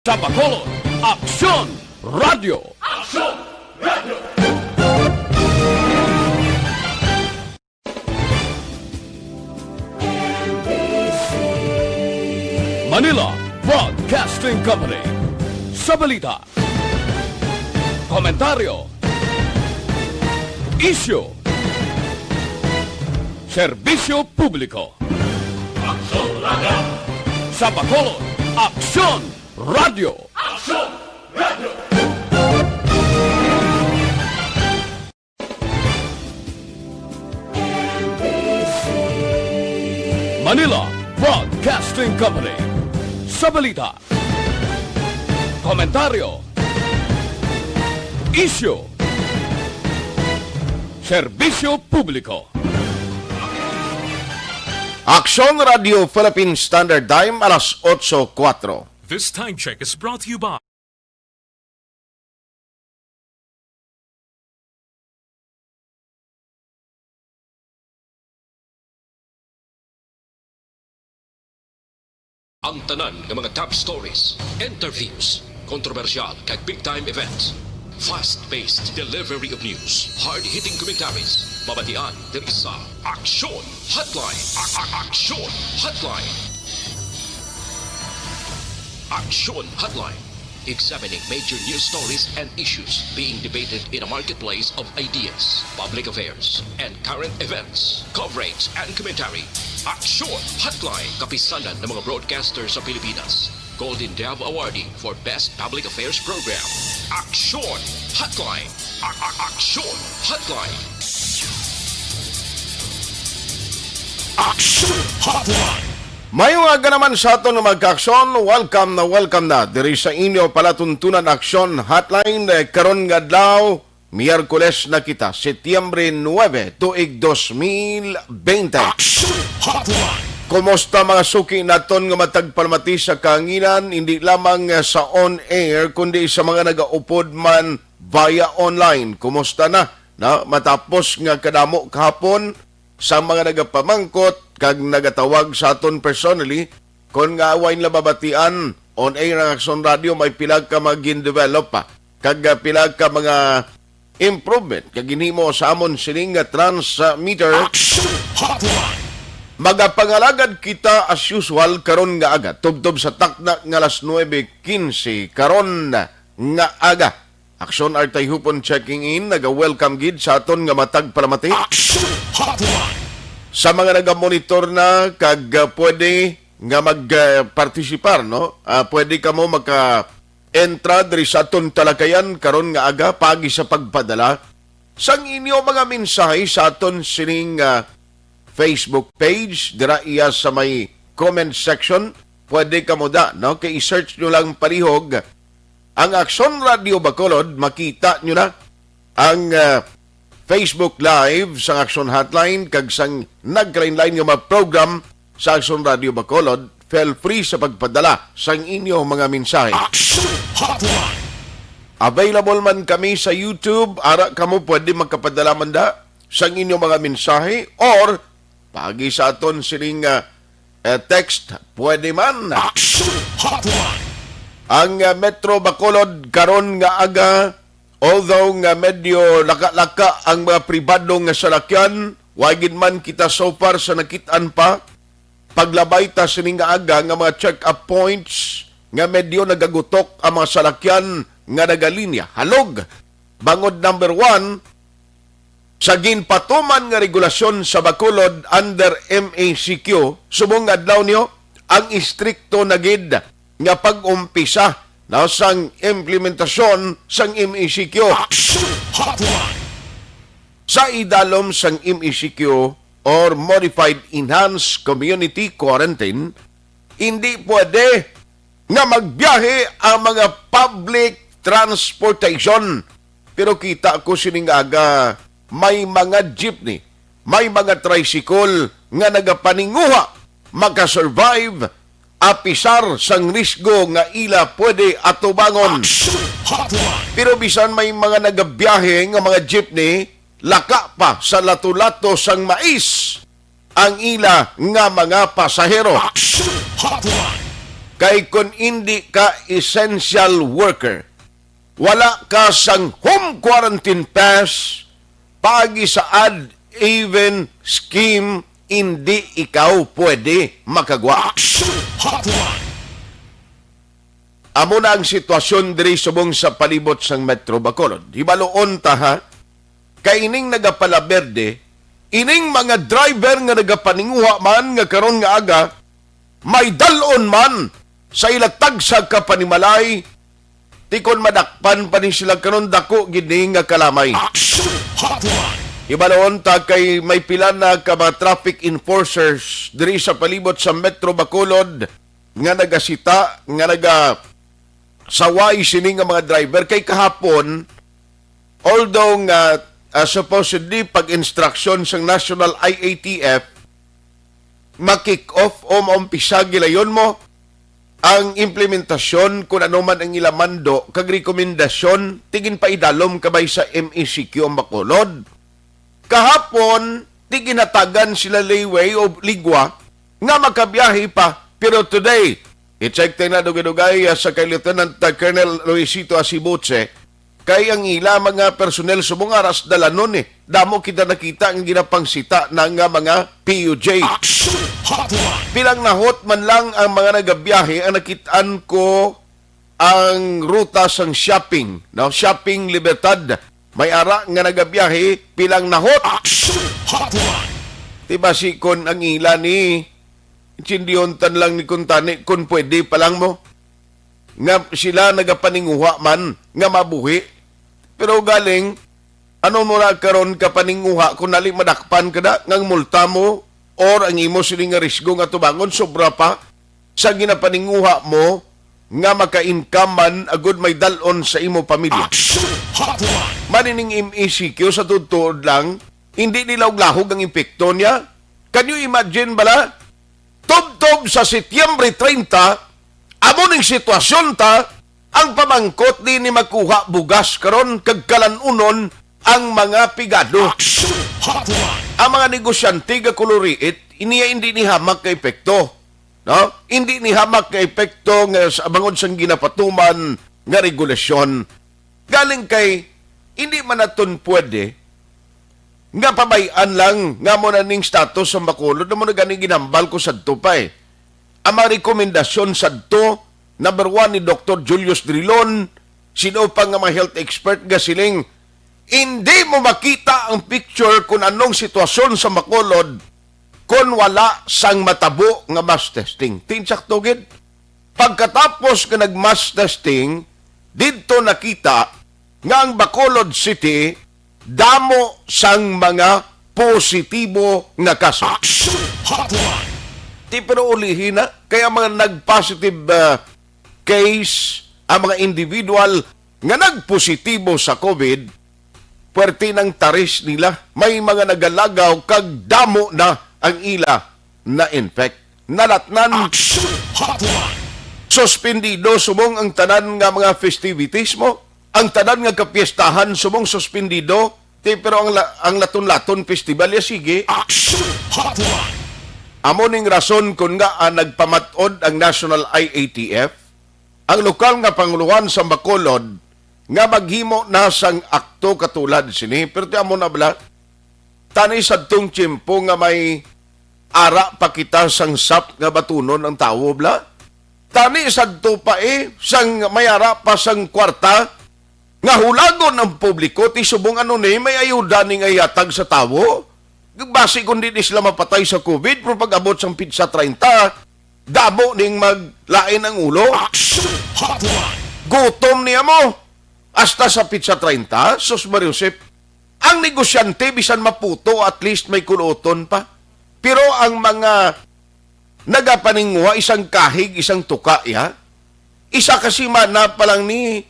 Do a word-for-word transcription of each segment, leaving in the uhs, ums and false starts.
Sa Bacolod, Aksyon Radio. Aksyon Radio. Manila Broadcasting Company. Sa balita, komentaryo, isyu, serbisyo publiko. Aksyon Radio. Sa Bacolod, Aksyon Radio. Aksyon Radio. Manila Broadcasting Company. Sa balita, komentaryo, isyu, serbisyo publiko. Aksyon Radio Philippine Standard Time, alas otso kuwatro. This time check is brought to you by Ang tanan nga mga top stories, interviews, kontrobersyal kag big time events. Fast-paced delivery of news, hard-hitting commentaries, mabatian diri sa Aksyon Hotline. A- a- Aksyon Hotline. Aksyon Hotline. Examining major news stories and issues being debated in a marketplace of ideas, public affairs, and current events. Coverage and commentary. Aksyon Hotline. Kapisanan ng mga broadcaster sa Pilipinas. Golden Dove Awardee for Best Public Affairs Program. Aksyon Hotline. A- a- Aksyon Hotline. Aksyon Hotline. Maayong aga naman sa aton nga mga kaaksyon. Welcome na welcome na diri sa inyo palatuntunan Aksyon Hotline, eh, karon nga adlaw, Miyerkules na kita, Setyembre nuebe, tuig dos mil bente. Aksyon Hotline. Kumusta mga suki naton nga matag palamati sa kahanginan, hindi lamang, eh, sa on air kundi sa mga nagaupod man via online? Kumusta na? Na, matapos nga kadamo kahapon sa mga nagapamangkot kag nagatawag sa aton personally, kon nga way nila mabatian on air ang Aksyon Radio, may pila ka mga gin-develop pa, kag, ah, pila ka mga improvement kag ginhimo sa amon sining nga transmitter. Action Hotline. Magapangalagad kita as usual karon nga aga, tubtob sa takna nga alas nuebe quince karon nga aga. Aksyon Artay Hupon checking in, naga-welcome gid sa aton nga matag palamati. Action Hotline. Sa mga nagamonitor na kag, ah, pwede nga mag, ah, partisipar, no? Ah, pwede kamo maka-entra diri sa aton talakayan karon nga aga, paagi sa pagpadala sang inyo mga mensahe sa aton sining, ah, Facebook page, dira iya sa may comment section. Pwede kamo da, no? Kay i-search nyo lang palihog ang Aksyon Radio Bacolod, makita nyo na ang, ah, Facebook Live sang Aksyon Hotline kag sang nagkalainlain nga mga program sa Aksyon Radio Bacolod. Feel free sa pagpadala sang inyo mga mensahe. Action Hotline. Available man kami sa YouTube, ara kamo pwede magkapadala man da sang inyo mga mensahe or paagi sa aton sining, ah, eh, text, pwede man. Action Hotline. Ang, ah, Metro Bacolod karon nga aga, although nga medyo laka-laka ang mga pribado nga salakyan, wa gid man kita so far sa nakit-an pa. Paglabay ta sini nga aga nga mga check-up points nga medyo nagagutok ang mga salakyan nga nagalinya. Halog, bangod number one, sa ginpatuman nga regulasyon sa Bacolod under M A C Q, subong nga adlaw niyo, ang istrikto na gid nga pag-umpisa na sang implementasyon sang M A C Q. Action Hotline. Sa idalom sang M A C Q or Modified Enhanced Community Quarantine, hindi pwede nga magbiyahe ang mga public transportation. Pero kita ko sining aga, may mga jeepney, may mga tricycle nga nagapaninguha makasurvive apisar sang risgo nga ila pwede atubangon. Action Hotline. Pero bisan may mga nagabiyahe nga mga jeepney, laka pa sa lato-lato sang mais ang ila nga mga pasahero. Action Hotline. Kay kung hindi ka essential worker, wala ka sang home quarantine pass, paagi sa odd even scheme, hindi ikaw pwede makagwa. Action Hotline! Amo na ang sitwasyon diri subong sa palibot sang Metro Bacolod. Hibaluon ta, ha, kay ining nagapalaberde, ining mga driver nga nagapaninguha man nga karon nga aga, may dalon man sa ila tagsa ka panimalay, ti kon madakpan pa ni sila karon, dako gid ni nga kalamay. Action Hotline! Hibaluon ta kay may pila na ka mga traffic enforcers diri sa palibot sa Metro Bacolod nga nagasita, nga nagasaway sini nga mga driver kay kahapon, although nga, ah, supposedly pag-instruction sang National I A T F, ma-kick off o maumpisa gilayon mo ang implementasyon kun ano man ang ila mando kag rekomendasyon, ti ginpaidalom kabay sa M E C Q ang Bacolod. Kahapon, ti ginhatagan sila leeway o ligwa nga makabiyahe pa. Pero today, i-check tayo na dugay-dugay, ah, sa kay Lieutenant, ah, Colonel Luisito Asibuche, kay ang ila mga personnel subong aras dalanon, eh. Damo kita nakita nga ginapangsita na nga mga P U J. Action Hotline! Pilang nahot man lang ang mga nagabiyahe ang nakitaan ko ang ruta sang shopping, no? Shopping Libertad. May ara nga nagabiyahe, pilang nahot. Action Hotline! Ti basi kon ang ila ni, intindiyon tan lang ni kuntani, kon pwede pa lang mo. Nga sila nagapaninguha man, nga mabuhi. Pero galing, ano mo na karon ka paninguha kung nali madakpan ka na, ngang multa mo, or ang imo sini nga risgo nga tubangon, sobra pa sa ginapaninguha mo nga maka-income man agud may dal-on sa imo pamilya. Action Hotline! Manining M E C Q sa tuod-tuod lang, hindi nila uglahog ang epekto niya. Can you imagine bala? Tubtob sa Setyembre treinta, amo ning sitwasyon ta, ang pamangkot di ni makuha bugas karon kag kalanunon ang mga pigado. Action Hotline! Ang mga negosyante nga kuluriit, iniya hindi ni hamak nga epekto. No? Hindi ni hamak nga epekto nga sa bangod sang ginapatuman nga regulasyon. Galing kay, hindi man naton pwede nga pabay-an lang nga mo na ning status sa Bacolod, na mo na gani ginambal ko sadto pa eh. Ang mga rekomendasyon sadto, number one ni Doktor Julius Drilon, sino pa nga mga health expert nga siling, hindi mo makita ang picture kung anong sitwasyon sa Bacolod kung wala sang matabo nga mass testing. Tinsakto gid. Pagkatapos nga nag-mass testing, didto nakita nga ang Bacolod City damo sang mga positibo nga kaso. Action Hotline! Ti, pero ulihi na, kay ang mga nag-positive, ah, case, ang mga individual nga nagpositibo sa COVID, puwerte nang taris nila. May mga nagalagaw kag damo na ang ila na-infect. Nalatnan. Action Hotline! Suspendido subong ang tanan nga mga festivities mo. Ang tanan nga kapiestahan subong suspendido. Ti, pero ang la-, ang Laton-Laton Festival, ya, sige. Action Hotline! Amo ning rason kon ngaa nagpamat-od ang National I A T F, ang lokal nga panguluhan sa Bacolod, nga maghimo na sang akto katulad sini. Pero ti amo na bala, tani sadtong tiyempo nga may ara pa kita sang sap nga batunon ang tawo, bala. Tani sadto pa, eh, sang may ara pa sang kwarta nga hulagon ang publiko, ti subong ano ni, may ayuda ni nga ihatag sa tawo. Basi kung di, di sila mapatay sa COVID, pero pag-abot sang pitsa treinta, damo ning maglain ang ulo. Action Hotline! Gutom niya mo. Hasta sa pitsa treinta, sus, Maria Josep, ang negosyante, bisan maputo, at least may kuloton pa. Pero ang mga nagapaninguha, isang kahig, isang tuka, ya. Isa ka semana pa lang ni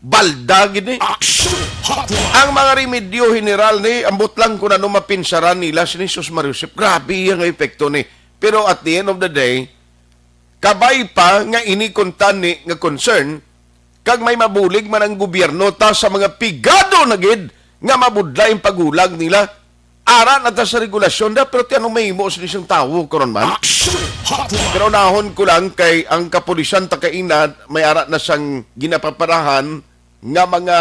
balda gid ni. Action Hotline! Ang mga remedyo general ni, ambot lang kung ano mapinsaran nila sini, sus, Maria Josep. Grabe ang epekto ni. Pero at the end of the day, kabay pa nga ini kuntani nga concern, kag may mabulig man ang gobyerno ta sa mga pigado na gid nga mabudlay ang paghulag nila. Ara na ta sa regulasyon da, pero ti ano mahimo sa isang tawo karon man? Action Hotline! Pero nahon ko lang kay ang kapulisan ta kaina may ara na sang ginapaparahan nga mga,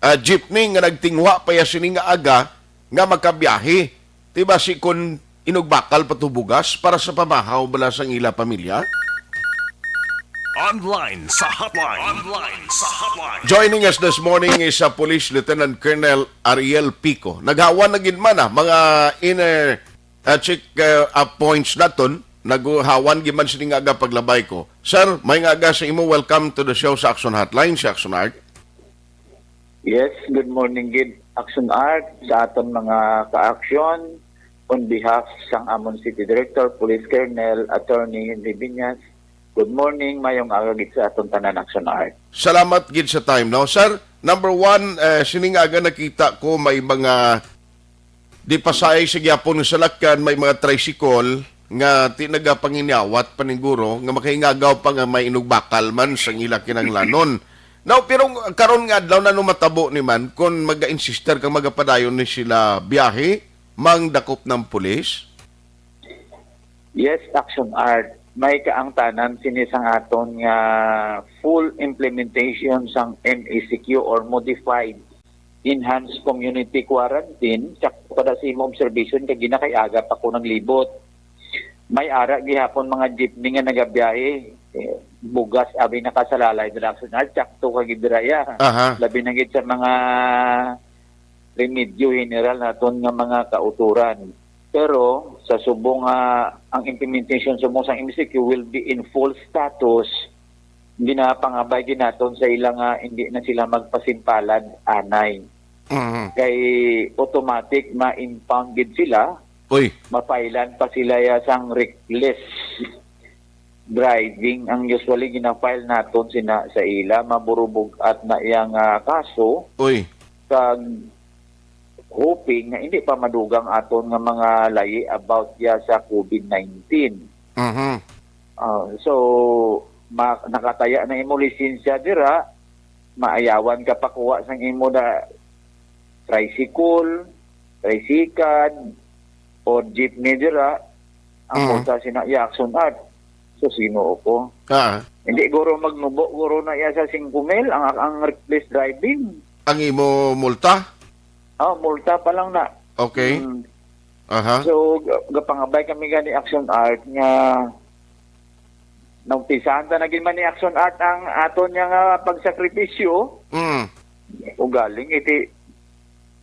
ah, jeepney nga nagtinguha pa ya sini nga aga nga makabiyahe. Ti basi kon inugbakal pa to bugas para sa pamahaw bala sang ila pamilya? Online sa hotline. Online sa hotline. Joining us this morning is, uh, Police Lieutenant Colonel Ariel Pico. Naghawan na gid man, ah, mga inner, uh, check, uh, uh, points naton. Naghawan gid man sini nga aga paglabay ko. Sir, may nga aga sa imo. Welcome to the show sa Action Hotline, si Action Art. Yes, good morning gid, Action Art, sa aton mga ka-action. On behalf sang amon City Director, Police Colonel Attorney Henry Viñas, good morning, mayong aga gid sa aton tanan, Action Art. Salamat gid sa time, no? Sir, number one, eh, sining aga nakita ko may mga di pasay sa gyapon nga salakyan, may mga tricycle nga ti nagapanginyawat paniguro nga makaingagaw pa nga may inugbakal man sa ila kinahanglanon. Now, pero karon nga adlaw na no matabo ni man kung maga-insister kang magapadayon ni sila biyahe, mangdakop ng pulis? Yes, Action Art. May kaangtanan sini sang aton nga full implementation sang M E C Q or modified enhanced community quarantine, sakto pa da sa imo observation kay ginakay aga pa ko naglibot. May ara gihapon mga jeepney nga nagabiyahe. Eh, bugas abi nakasalalay dira sa na sakto ka gid dira ya. Aha. Labi na gid sa mga remedyo general naton nga mga kauturan. Pero sa subong nga ang implementation subong sang M C Q will be in full status, ginapangabay gid naton sa ila nga hindi na sila magpasimpalad anay. Mhm. Kay automatic ma-impound gid sila, Uy. Mapailan pa sila ya sang reckless driving ang usually gina-file naton sina sa ila, maburubog at na iya nga kaso. Uy. Kag hoping nga hindi pa madugang aton nga mga layi about ya sa COVID nineteen. Mhm. Ah, so, ma-, nakataya na imo lisensya dira, maayawan ka pakuha sang imo na tricycle, tricycad, o jeepney dira, ang Mm. multa sina iya Action Art. So, sino ko? Ah. Hindi guro magnubo, guro na iya sa singko mil, ang, ang reckless driving. Ang imo multa? Oh, multa pa lang na. Okay. Mm. Aha. So, ga-, gapangabay kami gani Action Art nga naumpisahan ta na gid man ni Action Art ang aton niya nga pagsakripisyo. Mm. Ugaling iti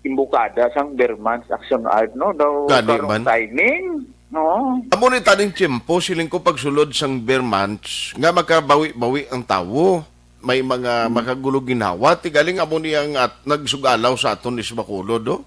imbukada sang Bermans Action Art, no? Daw Gani karong man. Timing, no? Amo ni taning tiyempo, siling ko, pagsulod sang Bermans nga makabawi-bawi ang tawo. May mga Mm. makagulo ginhawa, ti galing amo ni ang at-, nagsugalaw sa aton is Bacolod, do?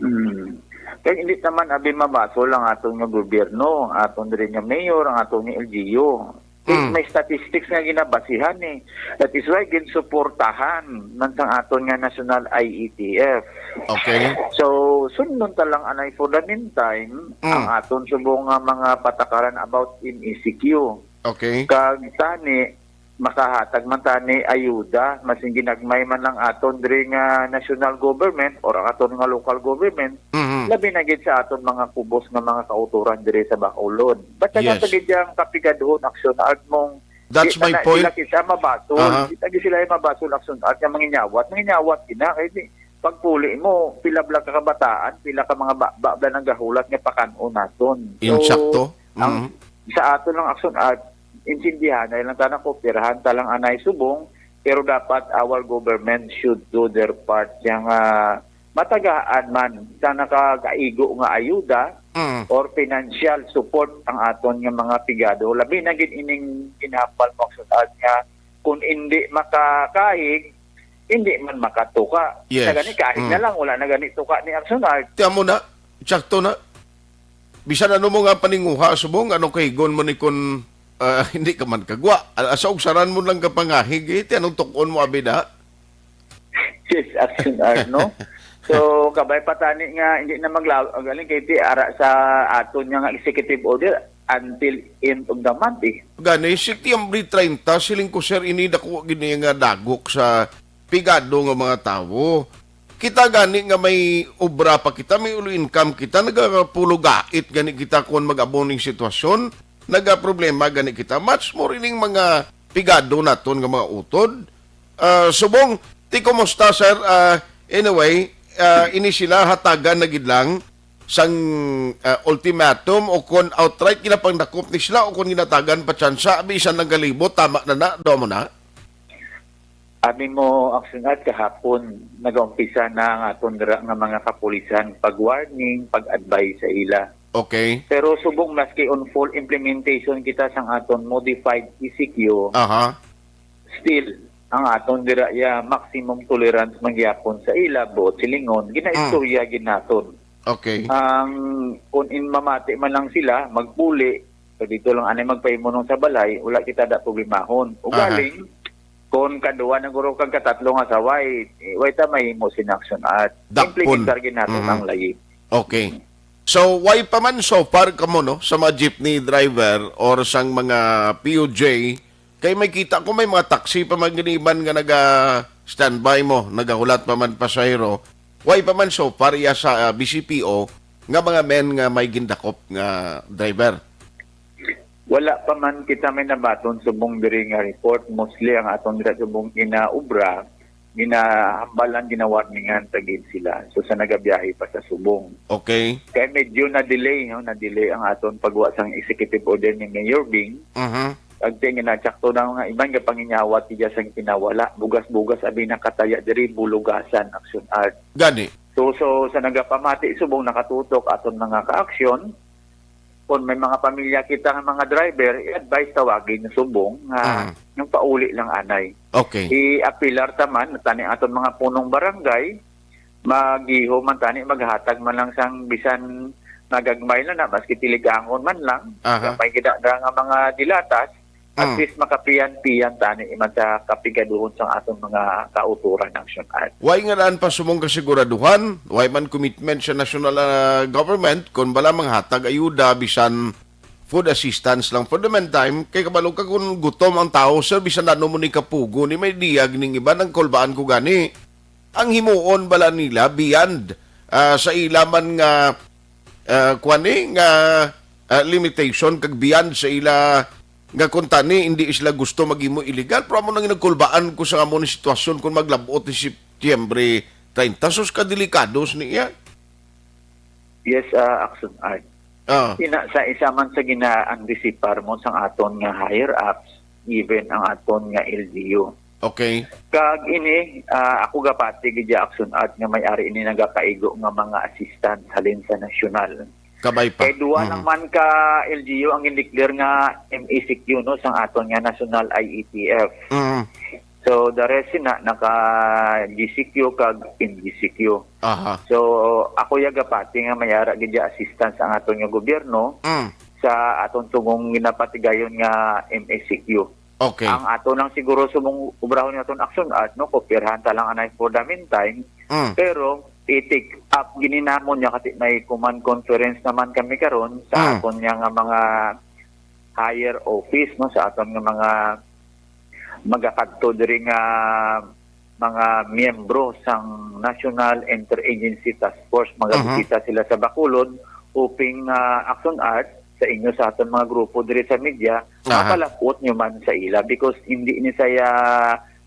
Mm. Kay hindi naman abi mabasol ang aton nga gobyerno, aton diri nga mayor, ang aton nga L G U. Kay Mm. may statistics nga ginabasihan eh. That is why ginsuportahan man sang aton nga national I E T F. Okay. So, sundon ta lang anay for the meantime Mm. ang aton subong nga mga patakaran about M E C Q. Okay. Kag tani, makahatag man tani ayuda, masin ginagmay man lang aton diri nga national government or ang aton nga local government, Mhm. labi na gid sa aton mga kubos nga mga kauturan diri sa Bacolod. Basta Yes. nga gid ang kapigadhon, Action Art, mong That's di my na point. Sila kita mabasol. Aha. Di na gid sila mabasol, Action Art, nga manginyawat. Manginyawat gina, kay di, pagpuli mo, pila bala ka kabataan, pila ka mga ba, ba, ba nagahulat nga pakan-on naton. So, Insakto. ang Mhm. sa aton lang Action Art, intindihan na lang ta na, kooperahan ta lang anay subong, pero dapat our government should do their part. Yang, ah, matagaan man sa nakakaigo nga ayuda Mm. or financial support ang aton nga mga pigado. Labi na gid ining ginhambal mo, Action Art, nga kung hindi makakahig, hindi man makatuka. Yes. Sa gani, kahig Mm. na lang, wala na gani tuka ni Action Art. Tiyan mo na, sakto na. Bisan ano mo nga paninguha, subong, ano kahigon mo ni kun, ah, hindi ka man kagwa? Al-, asa ugsaran mo lang kapangahig, eh, ti anong tukon mo, abi na? Yes, Action Art, no? So, kabay pa tani nga, hindi na maglaw-, ang galing kay ti ara sa aton nga, nga executive order until end of the month, eh. Gani, September treinta, siling ko, sir, ini dako gini nga dagok sa pigado nga mga tawo. Kita gani nga may obra pa kita, may ulo income kita, nagapulugait gani kita kon mag-abo ning sitwasyon, nagaproblema gani kita. Much more ining mga pigado naton nga mga utod. Ah, subong, ti kumusta, sir? Ah, anyway, ah, ini sila hatagan na gid lang sang, ah, ultimatum o kon outright ginapangdakop ni sila o kon ginatagan pa tsansa, bisan nagalibo, tama na na, do mo na? Abi mo, Action Art, kahapon, nagaumpisa na ang aton dira nga mga kapulisan pag-warning, pag-advise sa ila. Okay. Pero subong maski on full implementation kita sang aton modified E C Q, Aha. still, ang aton dira ya maximum tolerance man gyapon sa ila, buot silingon, ginaistorya gid naton. Okay. Ang, kung in mamati man lang sila, magpuli, so dito lang anay magpahimunong sa balay, wala kita da problemahon. Aha. Ugaling, kung kadua na guro kag katatlo nga saway, eh, way ta mahimo sin Action Art. Dakpon. Implementar gid naton Mhm. ang layi. Okay. So, why pa man so far kamo, no, sa mga jeepney driver or sang mga P U J, kay may kita ko may mga taxi pa man giniban nga naga-standby mo, nagahulat pa man pasahero. Why pa man so far iya sa, ah, B C P O nga mga men nga may gindakop nga driver? Wala pa man kita may nabaton subong diri nga report. Mostly ang aton dira subong ginaobra, ginahambalan, ginawarningan ta gid sila. So sa nagabiyahe pa sa subong. Okay. Kay medyo na-delay, no? Na-delay ang aton pagwa sang executive order ni Mayor Bing. Mhm. Kag ti nga natsakto na nga iban nga panginyawa ti dya sang pinawala. Bugas-bugas abi nakataya diri, bulugasan, Action Art. Gani. So, so sa nagapamati subong nakatutok aton mga ka-aksyon, kung may mga pamilya kita nga mga driver, i-advise tawagin yung subong nga Mm. yung pauli lang anay. Okay. I-apilar ta man, tani aton mga punong barangay, magiho man tani, maghatag man lang sang bisan nagagmay na na, maski tiligangon man lang, Aha. may gida nga mga dilatas, at Mm. least makapiyan-piyan tani man sa kapigaduhon sang aton mga kauturan, Action Art. Way nga daan pa sumong kasiguraduhan, way man commitment sa national, ah, government, kung bala manghatag ayuda, bisan food assistance lang for the meantime, kay kabalo ka kung gutom ang tao, sir, bisan ano mo ni kapugo ni may diyag ning iban ang kulbaan ko gani. Ang himuon bala nila beyond, ah, sa ila man nga, ah, kuwan ni, nga, ah, limitation kag beyond sa ila nga kung tani hindi sila gusto maghimo illegal, pero amo nang nagkulbaan ko sa amo ni sitwasyon kung maglabot ni Setyembre treinta. Sus, kadilikados niya. Yes, ah, Action Art. Ah. Ina, sa isa man sa gina-antisipar mo sang aton nga higher ups, even ang aton nga L G U. Okay. Kag ini, ah, ako gapati gid ya, Action Art, nga may ari ini nagakaigo nga mga assistance halin sa nasyonal. Kabay pa. Kay duwa Mm. lang man ka L G U ang gindeclare nga M E C Q, no, sang aton nga national I E T F. Mm. So, the rest na naka G C Q kag M G C Q. Aha. So, ako ya gapati nga may ara gid ya assistance ang aton nga gobyerno Mm. sa aton tugong ginapatigayon nga M S C Q. Okay. Ang ato lang siguro sumong obrahon nga aton Action Art, no, kopirhan ta lang anay for the meantime. Mm. Pero i-take up gini namon niya kasi may command conference naman kami karon sa Mm. aton niya nga mga higher office, no, sa aton nga mga magakadto diri nga mga miyembro sang National Interagency Task Force. Mhm. Magabisita sila sa Bacolod, hoping, ah, Action Art sa inyo, sa aton mga grupo diri sa media, Aha. mapalapot nyo man sa ila because hindi ni saya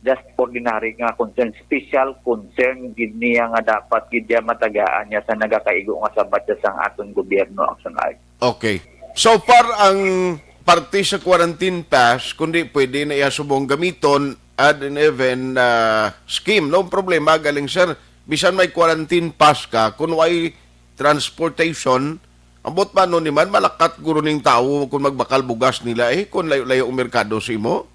just ordinary nga concern, special concern gid niya nga dapat gid niya matagaan niya sa nagakaigo nga sabat siya sang aton gobyerno, Action Art. Okay. So far, ang parte sa quarantine pass, kundi pwede na iya subong gamiton, odd and even, ah, scheme. No problema, galing, sir. Bisan may quarantine pass ka, kung way transportation, ambot man ni man, malakat guro ning tawo kung magbakal bugas nila, eh, kung layo-layo ang merkado sa imo.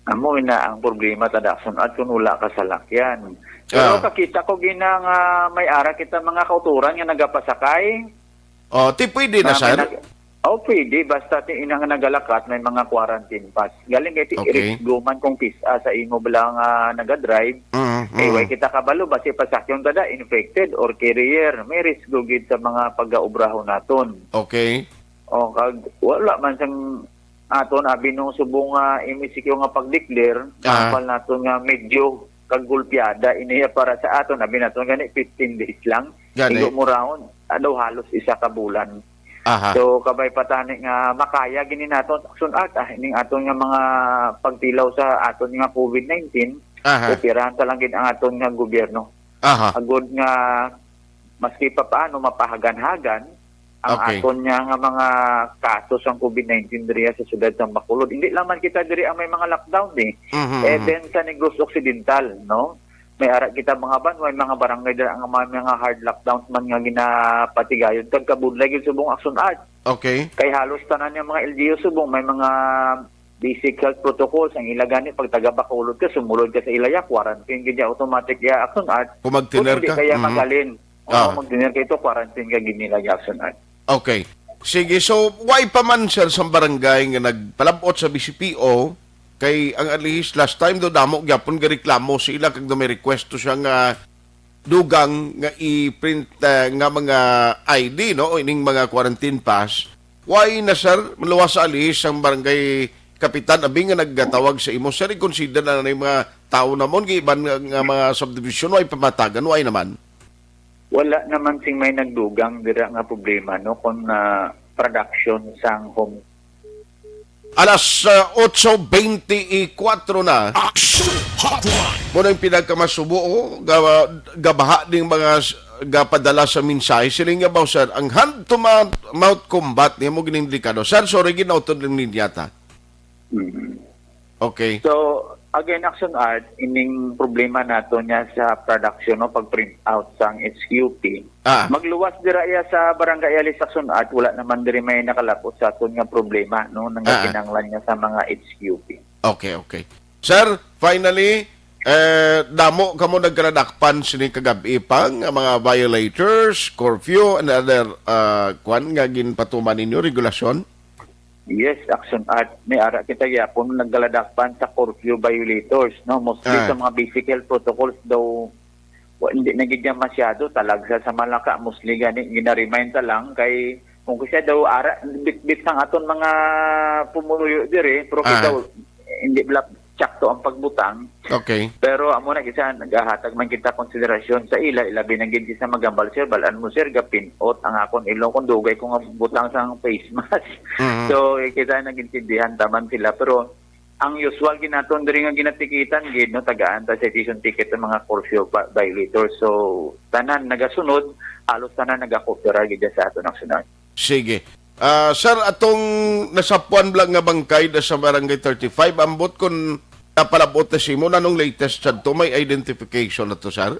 Amo na ang problema, Tadakson, at kung wala ka salakyan. Pero Ah. kakita ko gina nga may ara kita mga kauturan nga nagapasakay. Oh, ti pwede na, Na may sir? nag-, oh, pwede. Basta ti ina nga nagalakat, may mga quarantine pass. Galing kay ti Okay. risk man kung kis-, ah, sa imo bala nga nagadrive. Mm, Eh, mm. way kita kabalo, basi pasakyon ta da, infected or carrier. May risk gid sa mga pag-aubrahon naton. Okay. O, kag wala man sang aton abi nung subong nga M E C Q nga pag-declare, Ah. kapal naton nga medyo kagulpiada ini para sa aton, abi naton gani fifteen days lang. Gani. Igo mo raon, ano, halos isa ka bulan. Aha. So, kabay pa tani nga makaya gini naton, Action Art, ah, ining aton nga mga pagtilaw sa aton nga COVID nineteen, Aha. operahan ta lang gid ang aton nga gobyerno. Aha. Agod nga maski pa paano mapahagan-hagan ang Okay. aton nga, nga mga kaso sang COVID nineteen diri sa siyudad sa Bacolod. Hindi lang man kita diri ang may mga lockdown, eh. Mhm, mhm. Even sa Negros Occidental, no? May ara kita mga ban, may mga barangay dira nga may mga hard lockdowns man nga ginapatigayon. Kag kabudlay gyud subong, Action Art. Okay. Kay halos tanan nga mga L G U subong may mga basic health protocols ang ila gani. Pag taga Bacolod ka, sumulod ka sa ilaya, quarantine gid ya, automatic ya, Action Art. Kung mag-dinner Kung hindi ka. kaya Mhm. maghalin, oo, Ah. mag-dinner ka ito, quarantine ka gid nila, Action Art. Okay. Sige, so why pa man, sir, sa barangay nga nagpalabot sa B C P O, kay ang alihis last time do damo gyapon gareklamo sila kag do may request to siya nga dugang nga i-print, eh, nga mga I D, no, o ining mga quarantine pass. Why na, sir, maluwas sa alihis ang barangay kapitan, abi nga naggatawag sa imo, sir, i-consider na na yung mga tao namon, kay iban nga, nga mga subdivision, why pamatagan, why naman? Wala naman sing may nagdugang dira nga problema, no, kung, ah, production sang home. Alas, ah, otso bente y kuwatro na. Action Hotline. Muna yung pinakamasubo, oh, ga-, gabaha ding mga s-, gapadala sa mensahe. Siling nga ba, sir, ang hand to mouth, mouth combat niya mo gining delikado. Sir, sorry, ginautod ng linya ta. Mm. Okay. So, again, Action Art, ining problema nato niya sa production, no, pag-print out sang S Q P. Ah. Magluwas dira iya sa Barangay Alis, Action Art, wala naman diri may nakalapot sa aton nga problema, no, Ah, ah. nagakinanglan niya sa mga H Q P. Okay, okay. Sir, finally, eh, damo kamo nagkaladakpan sini kagabi pa nga mga violators, curfew, and other, ah, kwan nga ginpatuman ninyo, regulasyon? Yes, Action Art. May ara kita gyapon nagkaladakpan sa curfew violators, no? Mostly Ah. sa mga basic health protocols daw, wa-, hindi na gid yan masyado. Talagsa sa Malaka, mostly gani, ginaremind ta lang kay kung kasi daw ara, bitbit sang aton mga pumuluyo diri, pero Ah. kita, hindi bala tsakto ang pagbutang. Okay. Pero amo na, kisa nagahatag man kita konsiderasyon sa ila, ilabi na gid kisa magambal, "Sir, balaan mo, sir, gapinot ang akon ilong kung dugay ko nga butang sang face mask." Mhm. So, eh, kisa nagintindihan taman sila. Pero ang usual gid naton diri nga ginatikitan gid, no, tagaan ta citation ticket ang mga curfew vi-, violators. So, tanan nagasunod, halos tanan nagakopera gid sa aton ang sunod. Sige. Ah, sir, atong nasapuan lang nga bangkay da sa Barangay thirty-five, ambot kun napalabot na simo, nanong latest sadto, may identification na to, sir?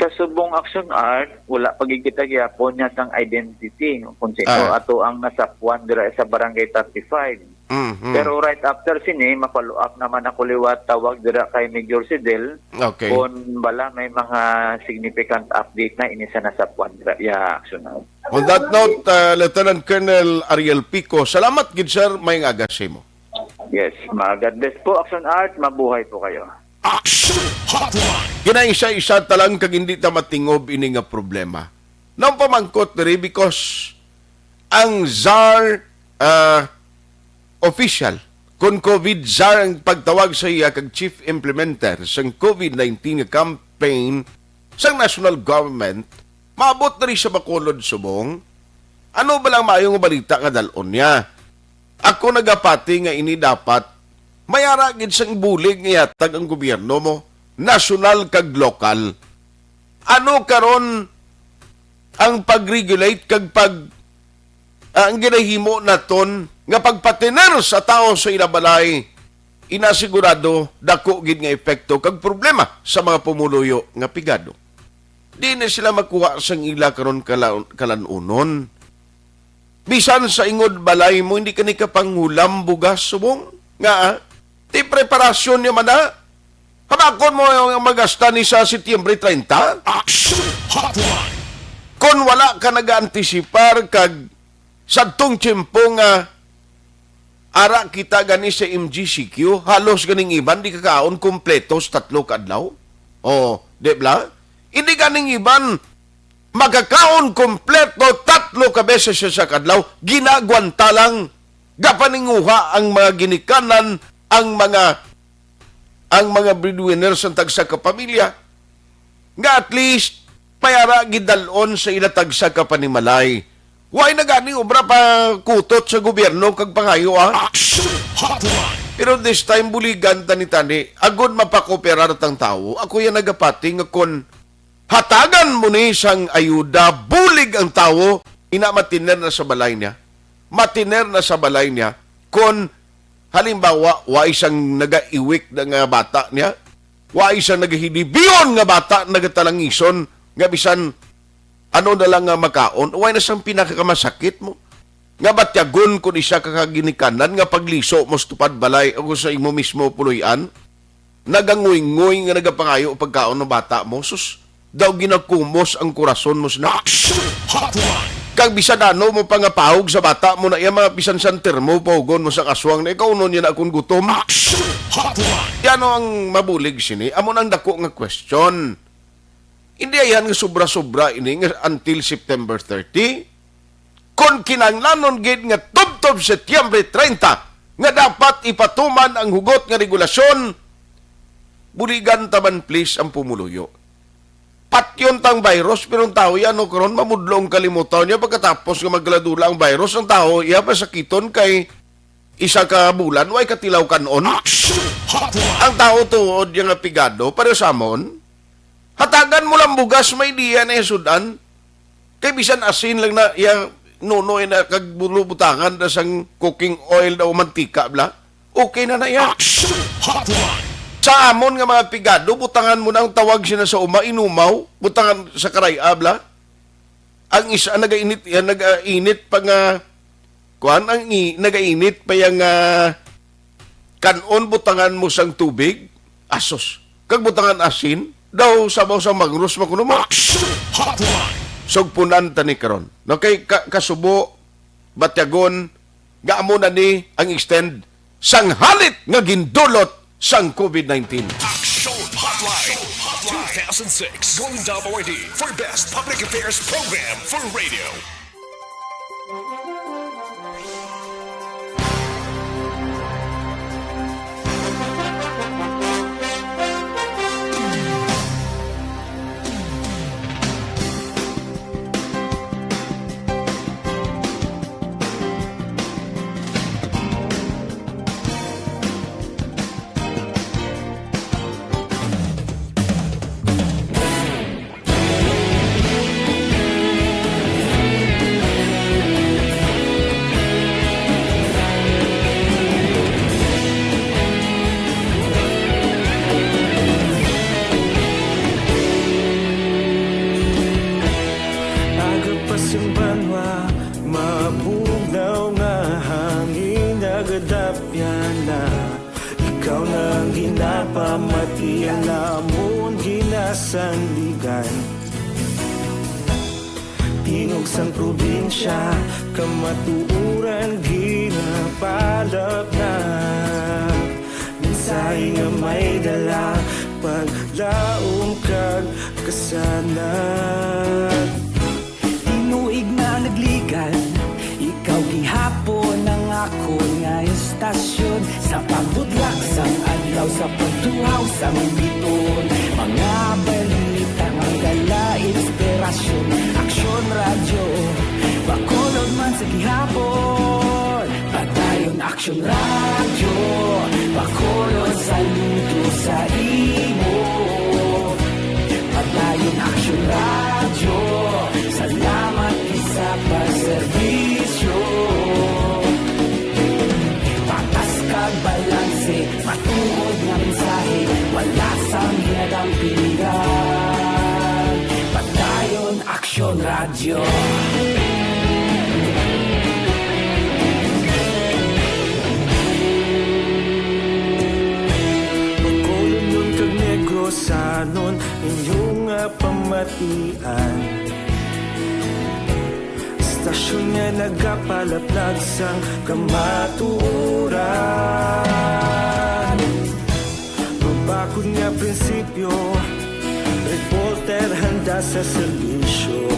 Sa subong, Action Art, wala pa gid kita gyapon niya sang identity, no, kung sino Ah. ato ang nasapuan dira sa Barangay thirty-five. Mhm. Pero right after sini, ma-follow up naman ako liwat tawag dira kay Major Sidel Okay. kung bala may mga significant update na ini sa nasapuan dira. Yeah, Action Art. On that note, uh, Lieutenant Colonel Ariel Pico, salamat gid, sir. May nga aga sa imo. Yes, ma-, God bless po, Action Art. Mabuhay po kayo. Action Hotline. Ginaisa-isa ta lang kag hindi ta matingob ini nga problema. Naon pamangkot diri because ang czar, ah, official, kon COVID czar ang pagtawag sa iya kag chief implementer sang COVID nineteen nga campaign sang national government, maabot diri sa Bacolod subong. Ano ba lang maayo nga balita nga dal-on niya? Ako nagapati nga ini dapat may ara gid sang bulig nga ihatag ang gobyerno mo, nasyonal kag lokal. Ano karon ang pag-regulate kag pag, ah, ang ginahimo naton nga pagpatener sa tawo sa ila balay, inasigurado dako gid nga epekto kag problema sa mga pumuluyo nga pigado. Di na sila makuha sang ila karon kala-, kalan-unon. Bisan sa ingod balay mo, hindi ka ni kapanghulam bugas subong. Nga, ah, ti preparasyon niya man na. Hamakon mo yung magasta ni sa Setyembre treinta? Action Hotline. Kon wala ka nag-antisipar kag sadtong tiyempo nga ara kita gani sa M G C Q, halos ganing iban di kakaon kompleto sa tatlo ka adlaw. Oh, di bla? Hindi ganing iban makakaon kompleto tatlo ka beses sa isa ka adlaw, ginagwanta lang, gapaninguha ang mga ginikanan, ang mga, ang mga breadwinner sang tagsa ka pamilya, nga at least may ara gidal-on sa ila tagsa ka panimalay. Way na gani obra pa kutot sa gobyerno kag pangayo, ah. Action Hotline. Pero this time, buligan tani-tani, agod mapakooperar tang tawo. Ako yan nagapati nga kon hatagan mo ni sang ayuda, bulig ang tawo, ina matiner na sa balay niya. Matiner na sa balay niya. Kon, halimbawa, wa isang nagaiwik na nga bata niya, wa isang nagahilibion nga bata, nagatalangison, nga bisan ano na lang nga makaon, way na sang pinakamasakit mo. Nga batyagon kun isa ka kaginikanan nga pagliso mo sa tupad balay o sa imo mismo puloy-an, naganguynggoy nga nagapangayo pagkaon ng bata mo, sus, daw ginakumos ang kurason mo sina. Action Hotline. Kag bisan ano mo pangapahog sa bata mo na iya, mga bisan santer mo, pahugon mo sa kaswang na ikaw, "Unon niya na akong gutom." Action Hotline. Yan ang mabulig sini. Amo nang dako nga question. Hindi ayan nga sobra-sobra ini nga until September thirty. Kon kinahanglanon gid nga tubtob Setyembre treinta nga dapat ipatuman ang hugot nga regulasyon, buligan ta man, please, ang pumuluyo. Patyon tang virus, pero ang tawo yan, no, karon mamudlo ang kalimutan niya pagkatapos nga magkaladula ang virus, ang tawo iya pasakiton kay isa ka bulan, way katilaw kanon. Action Hotline. Ang tawo tuod niya nga pigado, pareho sa amon, hatagan mo lang bugas, may diya na iya sud-an. Kay bisan asin lang na iya nunoy na kag bulo butangan na sang cooking oil daw mantika, bla. Okay na na iya. Action Hotline. Sa amon nga mga pigado, butangan mo na ang tawag sina sa uma, inumaw, butangan sa karay-a, bla. Ang isa nagainit, yan, nagainit pa nga, kuan, ang i-, nagainit pa yang, ah, kanon, butangan mo sang tubig, asos. Kag butangan asin, daw sabaw sa mangros makuno mo. Action Hotline. Sugpunan tani karon. No, kay ka-, kasubo, batyagon, nga amo na ni ang extend sang halit nga gindulot sang covid nineteen. Action Hotline two thousand six Golden Dome Awardee for Best Public Affairs Program for Radio. Aga pa sing banwa, mabugnaw nga hangin, nagadapyan na. Ikaw na ang ginapamati, ang amon ginasandigan. Tingog sang probinsya, kamatuoran ginapalapnap. Mensahe nga may dala, paglaom kag kasanag. Tinuig na nagligan, ikaw gihapon ang akon nga istasyon. Sa pagbutlak sang adlaw, sa pagtuhaw sang biton, mga balita nga dala inspirasyon. Aksyon Radyo, Bacolod man sa gihapon. Padayon Aksyon Radyo, Bacolod, saludo sa imo. Padayon Aksyon Radyo, salamat gid sa pagserbisyo. Patas kag balanse, matuod nga mensahe, wala sang hinadampingan. Padayon Aksyon Radyo. Bacolodnon kag Negrosanon, inyo nga pamatian. Istasyon nga nagapalaplag sang kamatuoran. Mabakod nga prinsipyo, reporter handa sa serbisyo.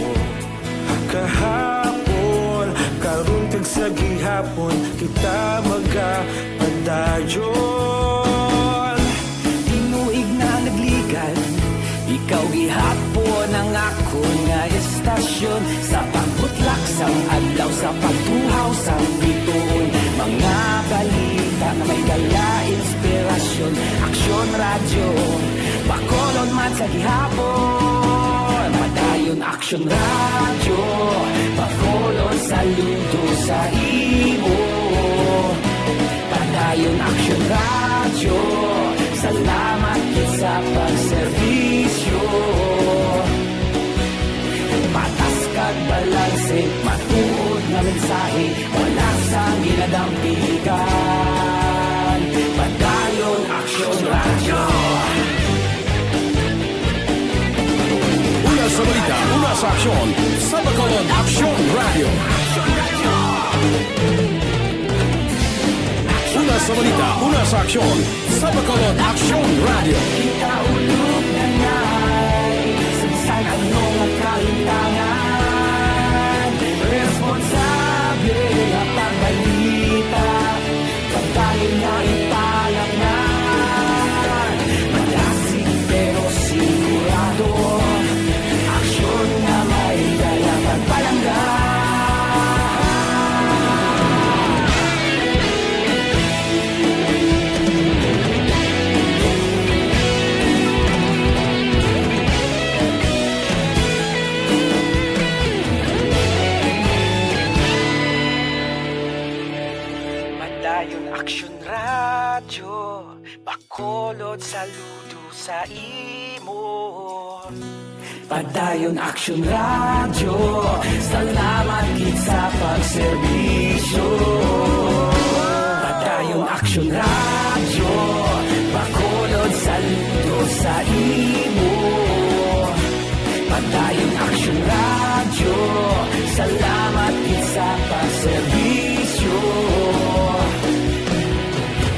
Kahapon, karon kag sa gihapon, kita magapadayon. Sa pagtuhaw sang bituon, mga balita nga may dala inspirasyon. Aksyon Radyo, Bacolod man sa gihapon. Padayon Aksyon Radyo, Bacolod saludo sa imo. Padayon Aksyon Radyo, salamat gid sa pagserbisyo. Patas kag balanse, matuod nga mensahe, wala sang ginadampigan. Padayon Aksyon Radyo. Una sa balita, una sa aksyon, sa Bacolod Aksyon Radyo. Una sa balita, una sa aksyon, sa Bacolod Aksyon Radyo. Kita ulog na ngay, sa bisan ano nga kalimtangan, responsable nga pagbalita, pagdali nga ipalangnan. Madasig pero sigurado, aksyon nga may dala pagpalangga. Padayon Aksyon Radyo, Bacolod saludo sa imo. Padayon Aksyon Radyo, salamat gid sa pagserbisyo. Padayon Aksyon Radyo, Bacolod saludo sa imo. Padayon Aksyon Radyo, salamat gid sa pagserbisyo.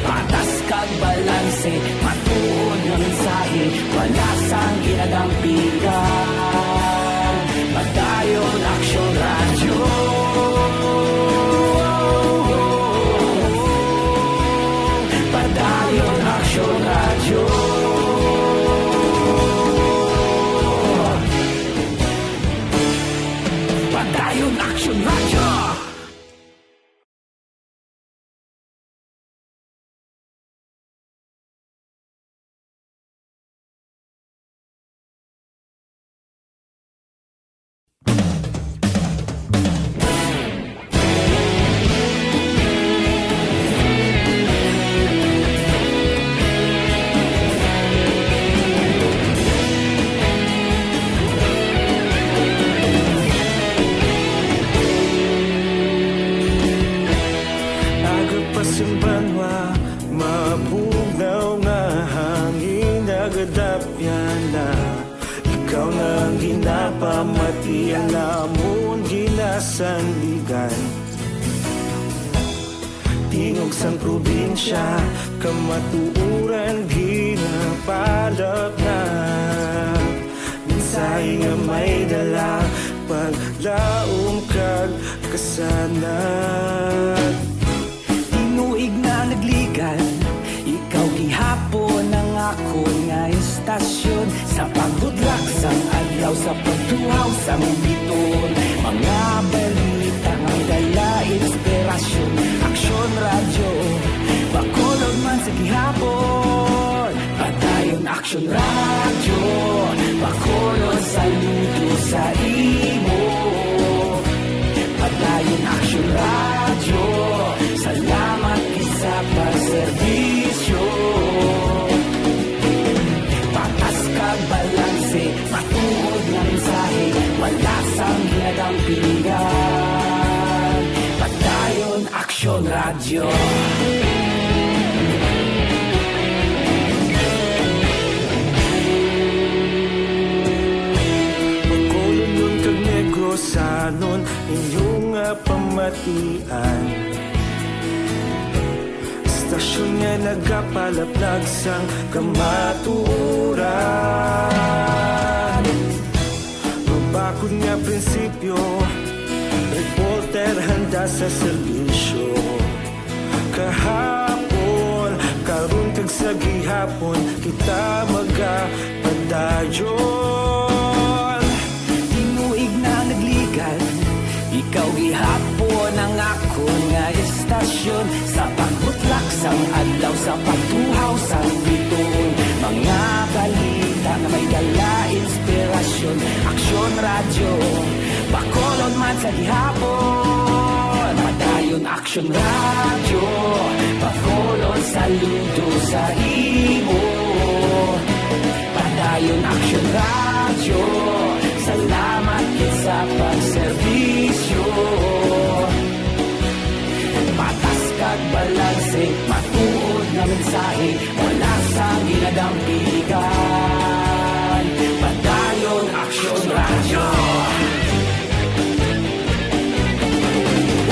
Patas kag balanse, matuod nga mensahe, wala sang ginadampigan. Padayon Aksyon Radyo. Padayon Aksyon Radyo. Padayon Aksyon Radyo. Aga pa sing banwa, mabugnaw nga hangin nagadapyan na. Ikaw na ang ginapamati, ang amon ginasandigan. Tingog sang probinsya, kamatuoran ginapalapnap. Mensahe nga may dala, paglaom kag kasanag. Tinuig na nagligan, ikaw gihapon ang akon nga istasyon. Sa pagbudlak sang adlaw, sa pagtuhaw sang bituon, mga balita nga dala inspirasyon. Aksyon Radyo, Bacolod man sa gihapon. Padayon Aksyon Radyo, Bacolod saludo sa imo. Padayon Aksyon Radyo, salamat gid sa pagserbisyo. Patas kag balanse, matuod nga mensahe, wala sang ginadampigan. Padayon Aksyon Radyo. Bacolodnon kag Negrosanon, inyo nga pamatian. Istasyon nga nagapalapnag sang kamatuoran. Mabakod nga prinsipyo, reporter handa sa serbisyo. Kahapon, karon, kag sa gihapon, kita magapadayon. Tinuig na nagligan, ikaw gihapon Akon nga istasyon, sa pagbutlak sang adlaw, sa pagtuhaw sang bituon, mga balita nga may dala inspirasyon. Aksyon Radyo, Bacolod man sa gihapon. Padayon Aksyon Radyo, Bacolod saludo sa imo. Padayon Aksyon Radyo, salamat gid sa pagserbisyo. Patas kag balanse, matuod nga mensahe, wala sang ginadampigan. Padayon Aksyon Radyo.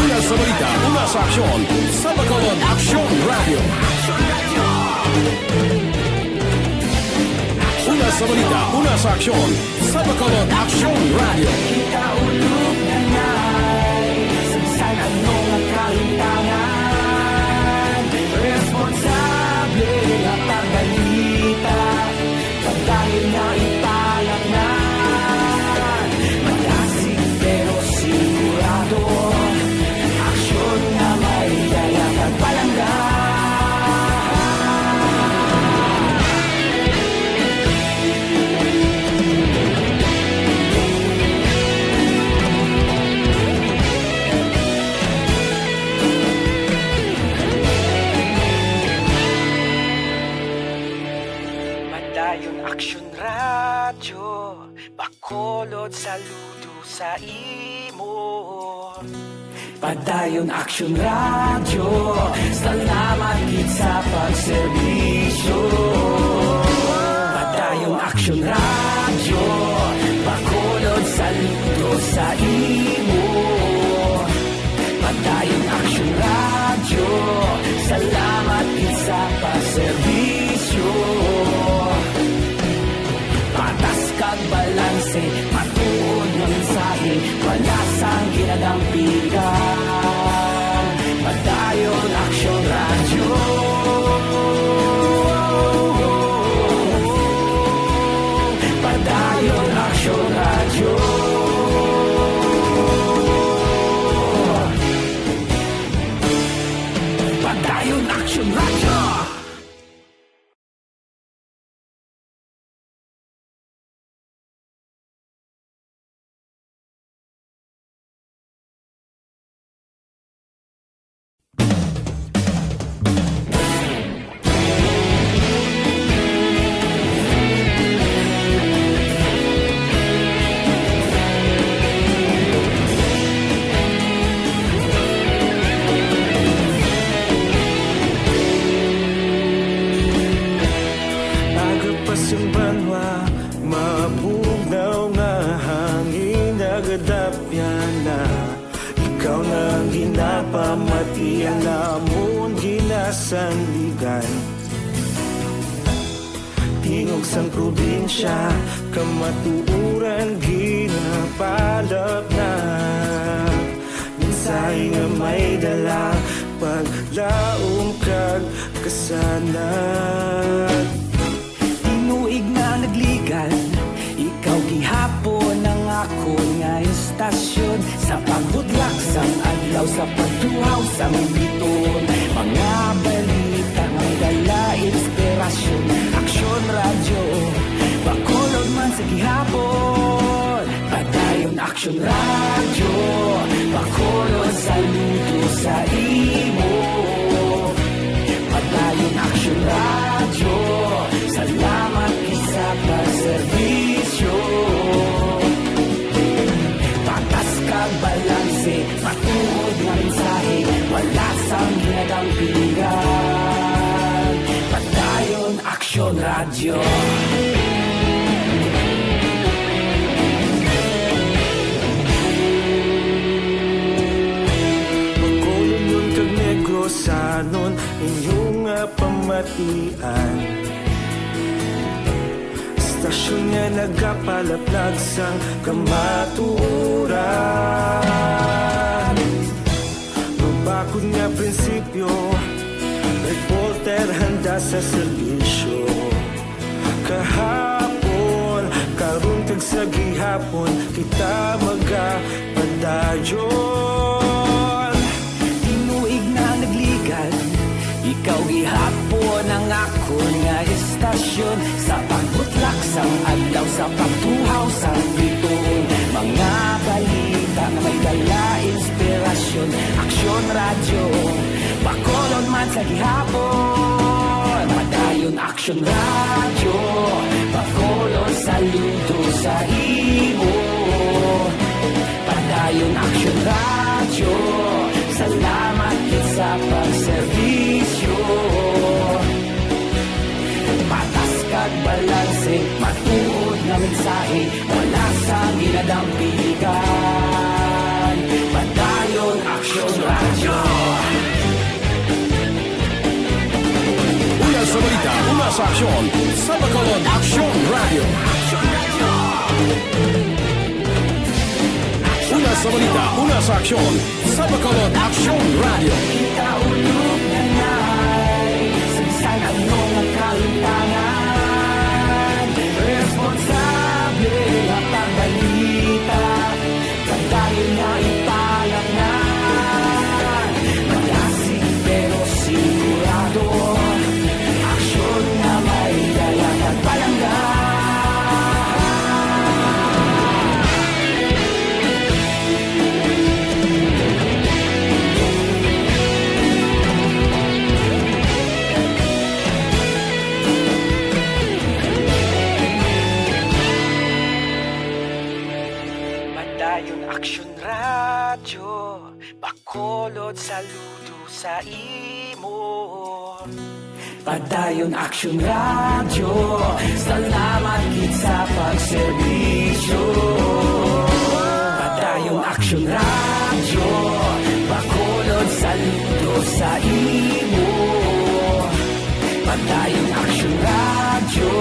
Una sa balita, una sa aksyon, sa Bacolod Aksyon Radyo. Una sa balita, una sa aksyon, sa Bacolod Aksyon Radyo. Kita ulog na nay, sansan ano nga kahintangan. Responsable nga pagbalita, pagdahil nga ipalatnan. Malasig pero sigurado, aksyon nga may dala kag palangga. Padayon Aksyon Radyo, Bacolod saludo sa imo. Padayon Aksyon Radyo, salamat gid sa pagserbisyo. Padayon Aksyon Radyo, Bacolod saludo sa imo. Padayon Aksyon Radyo, salamat gid sa pagserbisyo. Patas kag balanse, matuod nga mensahe, wala sang ginadampigan. Padayon Aksyon Radyo. Padayon Aksyon Radyo. Padayon Aksyon Radyo. Aga pa sang banwa, mabugnaw nga hangin nagadapyan na. Ikaw na ang ginapamati, ang amon ginasandigan. Tingog sang probinsya, kamatuoran ginapalapnap. Mensahe nga may dala, paglaom kag kasanag. Tinuig nga nagligan, ikaw gihapon ang akon nga istasyon. Sa pagbutlak sang adlaw, sa pagtuhaw sang bituon, mga balita nga may dala inspirasyon. Aksyon Radyo, Bacolod man sa gihapon. Padayon Aksyon Radyo, Bacolod saludo sa imo. Padayon Aksyon Radyo, salamat gid sa pagserbisyo. Patas kag balanse, matuod nga mensahe, wala sang ginadampigan. Padayon Aksyon Radyo. Bacolod kag Negrosanon, inyo nga pamatian. Istasyon nga nagapalaplag sang kamatuoran. Mabakod nga prinsipyo, reporter handa sa serbisyo. Kahapon, karon kag sa gihapon, kita magapadayon. Sa pagbutlak sang adlaw, sa pagtuhaw sang bituon, mga balita nga may dala inspirasyon. Aksyon Radyo, Bacolod man sa gihapon. Padayon Aksyon Radyo, Bacolod, saludo sa imo. Padayon Aksyon Radyo, salamat gid sa pagserbisyo. Patas kag balanse, matuod nga mensahe, wala sang ginadampigan. Padayon Aksyon Radyo. Una sa balita, una sa aksyon, sa Bacolod Aksyon Radyo. Una sa balita, una sa aksyon, sa Bacolod Aksyon Radyo. Kita ulog na nai, sa bisan ano nga kahimtangan, responsable nga pagbalita, padayon nga ipalaknag. Malasig pero sigurado, aksyon nga may dala kag palangga. Padayon Aksyon Radyo, Bacolod, saludo sa imo. Padayon Aksyon Radyo, salamat gid sa pagserbisyo. Padayon Aksyon Radyo, Bacolod, saludo sa imo. Padayon Aksyon Radyo,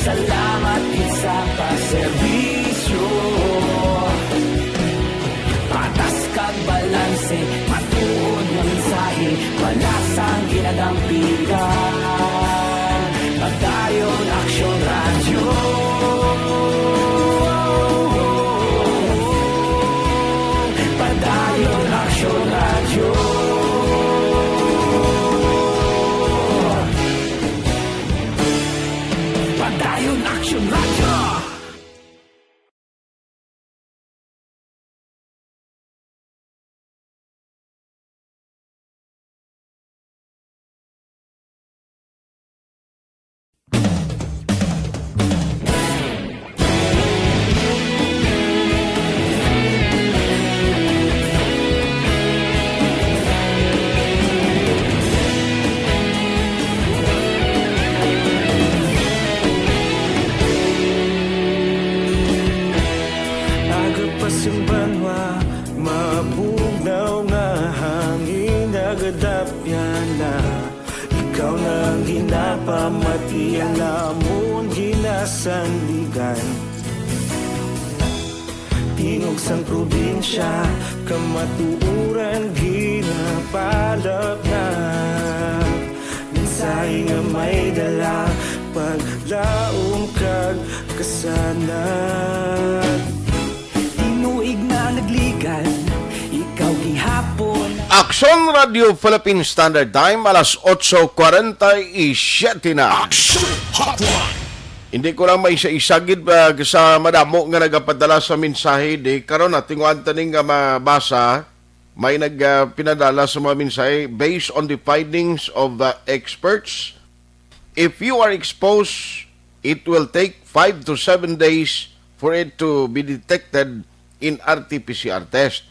salamat gid sa pagserbisyo. Patas kag balanse, matuod nga mensahe, wala sang ginadampigan. Padayon Aksyon Radyo. Padayon Aksyon Radyo. Padayon Aksyon Radyo. Aga pa sing banwa, mabugnaw nga hangin nagadapyan na. Ikaw na ang ginapamati, ang amon ginasandigan. Tingog sang probinsya, kamatuoran ginapalapnap. Mensahe nga may dala, paglaom kag kasanag. Tinuig na nagligad, ikaw gihapon. Aksyon Radio Philippine Standard Time, alas otso kwarenta y siete na. Action Hotline. Hindi ko lang maisa-isa gid, ah, sa madamo nga nagapadala sa mensahe di karon, ah, tinguan ta ning, ah, mabasa. May nag, ah, pinadala sa mga mensahe, "Based on the findings of the experts, if you are exposed, it will take five to seven days for it to be detected in R T P C R test.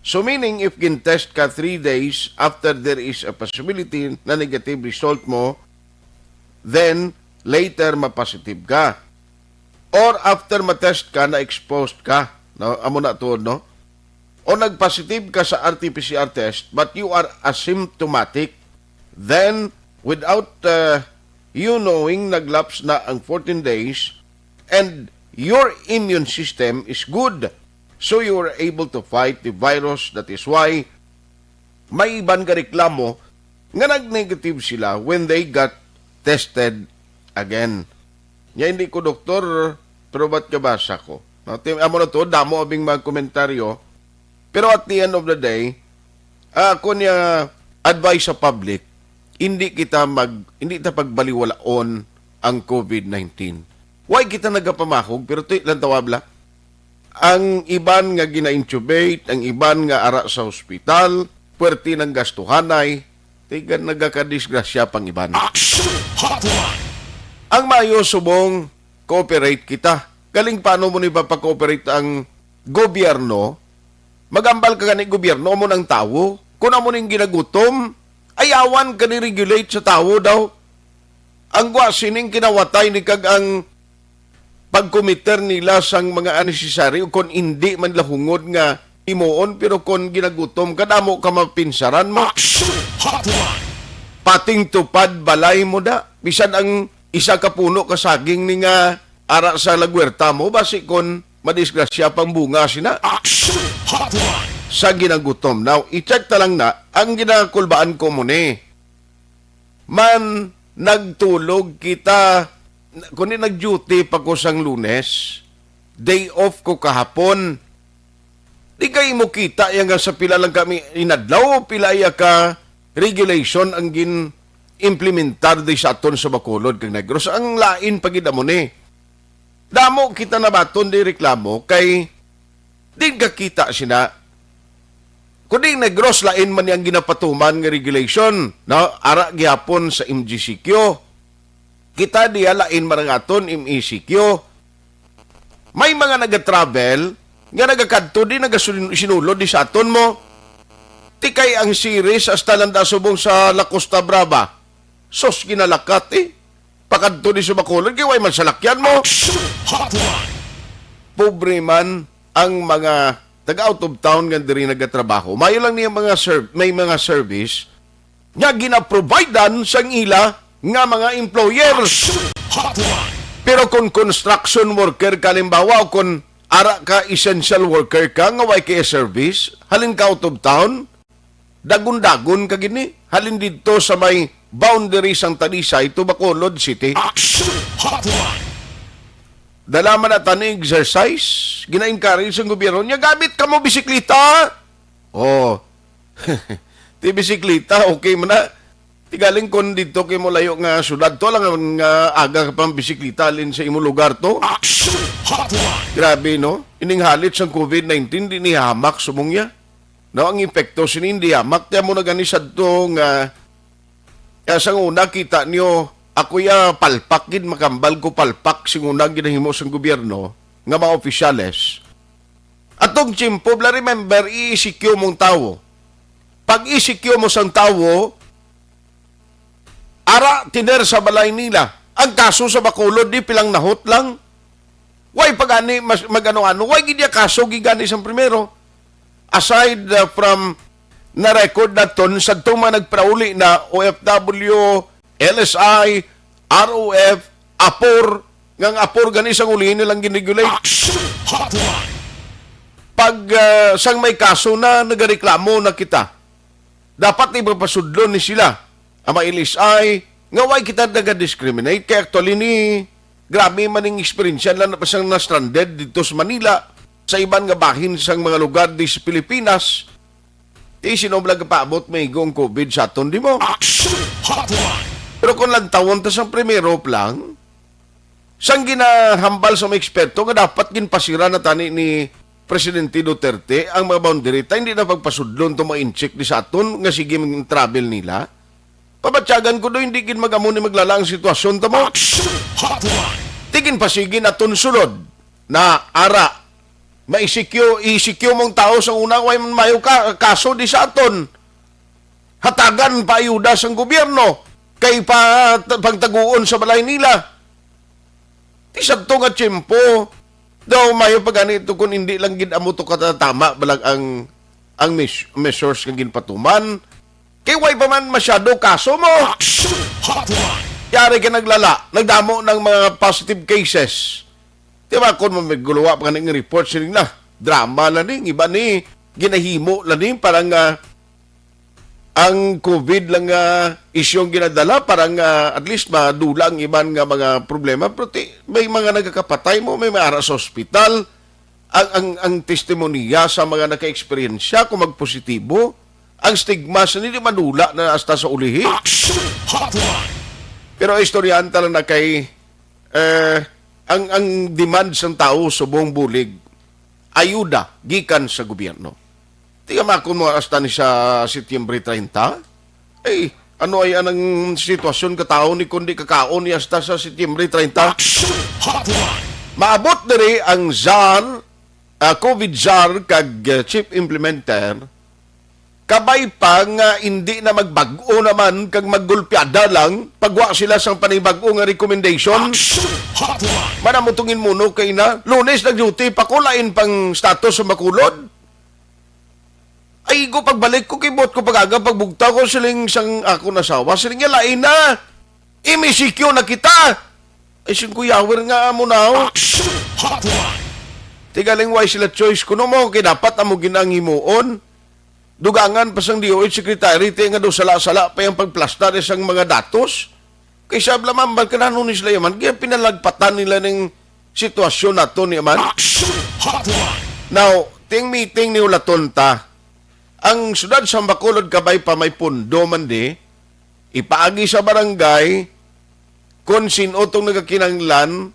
So meaning, if gin-test ka three days after there is a possibility na negative result mo, then later ma-positive ka. Or after ma-test ka, na-exposed ka." No? Amo na tuod, no? O nag-positive ka sa R T P C R test, but you are asymptomatic, then without, uh, you knowing, naglapse na ang fourteen days, and your immune system is good, so you are able to fight the virus. That is why may iban nga reklamo nga nag-negative sila when they got tested again. Nya, hindi ko doktor, pero ba't kabasa ko? No, ti-, amo na to, damo abing mga komentaryo. Pero at the end of the day, ah, ako niya advice sa public, hindi kita mag, hindi ta pagbaliwalaon ang COVID nineteen. Way kita nagapamahog, pero ti lang tawabla. Ang iban nga gina-intubate, ang iban nga ara sa hospital, puwerte nang gastuhanay, tigan nagakadisgrasya pang iban. Action Hotline! Ang maayo subong, cooperate kita. Galing paano mo ni papakooperate ang gobyerno? Magambal ka gani gobyerno, amo nang tawo. Kung amo ning ginagutom, ayawan ka ni regulate sa tawo daw. Ang gwa sining kinawatay ni kag ang pagkomiter nila sang mga unnecessary o kon indi man lahungod nga himuon, pero kon ginagutom ka, damo ka mapinsaran mo. Action Hotline! Pating tupad balay mo da. Bisan ang isa ka puno ka saging ni nga ara sa lagwerta mo, basi kon madisgrasya pang bunga sina. Action Hotline! Sa ginagutom. Now, i-check ta lang na, ang ginakulbaan ko mo ni. Man, nagtulog kita, kundi nag-duty pa ko sang Lunes. Day off ko kahapon. Di kay mo kita ya nga sa pila lang kami inadlaw, pila ya ka regulation ang gin-implementar di sa aton sa Bacolod kag Negros. Ang lain pa gid amo ni. Damo kita nabaton di reklamo kay din kakita sina. Kundi Negros lain man yang ginapatuman nga regulation, no? Ara gihapon sa M G C Q. Kita diya lain man ang aton M E C Q. May mga nagatravel nga nagakadto di nagasin-, sinulod di sa aton mo. Ti kay ang series hasta lang da subong sa La Costa Brava. Sus, ginalakat eh. Pakadto di sa Bacolod, kay way man salakyan mo. Action Hotline! Pobre man ang mga taga out of town nga diri nagatrabaho. Mayo lang niya mga serv-, may mga service nga ginaprovidean sang ila nga mga employer. Action Hotline! Pero kung construction worker ka, halimbawa, o kung ara ka, essential worker ka, nga way kay service, halin ka out of town, dagon-dagon ka gini, halin didto sa may boundary sang Talisay to Bacolod City. Action Hotline! Dala man na tani exercise, gina-encourage sang gobyerno niya, gamit ka mo bisikleta. Oh. Ti bisikleta, okay man na. Ti galing kon didto kay mo layo nga syudad, to lang nga aga ka pang bisikleta halin sa imo lugar to. Action Hotline! Grabe, no? Ining halit sang COVID nineteen, di ni hamak sumong ya. No, ang epekto sini hindi hamak. Kaya mo na gani sadto nga, kaya sang una kita niyo, ako ya palpak gid, makambal ko palpak sing una ginahimo sang gobyerno nga mga opisyales. Atong tiyempo, bla, remember, i-E C Q mong tawo. Pag E C Q mo sang tawo, ara, tiner sa balay nila. Ang kaso sa Bacolod, di pilang nahot lang. Way pa gani mas, mag-ano-ano. Way gid ya kaso gigani sang primero. Aside, uh, from na-record naton sa itong mga nagpauli na O F W, L S I, R O F, apor, nga ang apor gani sang ulihi nilang gin-regulate. Action Hotline! Pag, uh, sang may kaso na, nagareklamo na kita. Dapat ipapasudlon ni sila ang mga L S I nga way kita naga-discriminate. Kay actually ni, grabe man ning eksperyensya lang na pasang na-stranded dito sa Manila, sa iban nga bahin sang mga lugar di sa Pilipinas. Ti sino bala gapaabot may igong COVID sa aton, di mo? Action Hotline! Pero kung lantawon ta sang primero pa lang, sang ginahambal sa mga eksperto nga dapat ginpasira na tani ni Presidente Duterte ang mga boundary, ta hindi na pagpasudlon to mga incheck di sa aton nga sige ang travel nila. Pabatyagan ko do, hindi gid magamo ni maglala ang sitwasyon ta mo. Action Hotline! Ti ginpasigi naton sulod na ara, ma-E C Q, E C Q mong tao sa una, way man mayo ka, kaso di sa aton. Hatagan pa ayuda sang gobyerno kay pa, pagtaguon sa balay nila. Ti sadto nga tiyempo, daw mayo pa gani to kung hindi lang gid amo to katatama balag ang, ang mes-, measures nga ginpatuman. Kay way pa man masyado kaso mo. Action Hotline! Yari ka naglala, nagdamo ng mga positive cases. Di ba, kung maguluwa pa gani nga report sila, drama lang ni, iba ni, ginahimo lang ni, parang, ah, ang COVID lang nga isyong ginadala, parang, ah, at least madula ang iban nga mga problema. Pero ti, may mga nagkakapatay mo, may maara sa ospital. Ang, ang, ang testimonya sa mga naka-eksperyensya kung magpositibo, ang stigma sa nila madula na hasta sa ulihi. Action Hotline! Pero istoryahan ta lang na kay, eh, ang, ang demand sang tawo subong bulig, ayuda gikan sa gobyerno. Tigamakon mo hasta ni sa Setyembre treinta? Ay, ano ay anang sitwasyon ka tawo ni kundi kakaon ni hasta sa Setyembre treinta? Action Hotline. Maabot diri ang czar, ah, COVID czar kag, ah, chief implementer, kabay pa nga indi na magbag-o naman kag maggulpiada lang pagwa sila sang panibag-o nga recommendation. Action Hotline. Manamutungin muno kay na, Lunes nag-duty, pakulain pang status sa Bacolod. Ay, ko pagbalik ko, kay buot ko pag-aga, pagbugtaw ko, siling sang akon asawa, siling niya, "Lain na. M E C Q na kita." Ay, sing kuyawer nga amo na, oh. Action Hotline. Tigaling, why sila choice? Kuno mo, kay dapat amo gid ang himuon. Dugangan pa sang D O H secretary, ti nga daw sala-sala pa yung pagplastar sang mga datos. Kay sa blamambal ka na, ano ni sila yaman? Kaya pinalagpatan nila ning sitwasyon nato ni yaman. Action Hotline. Now, ting meeting ni Ulaton ta. Ang siyudad sa Bacolod kabay pa may pundo man di, ipaagi sa barangay, kung sino tong nagakinanglan,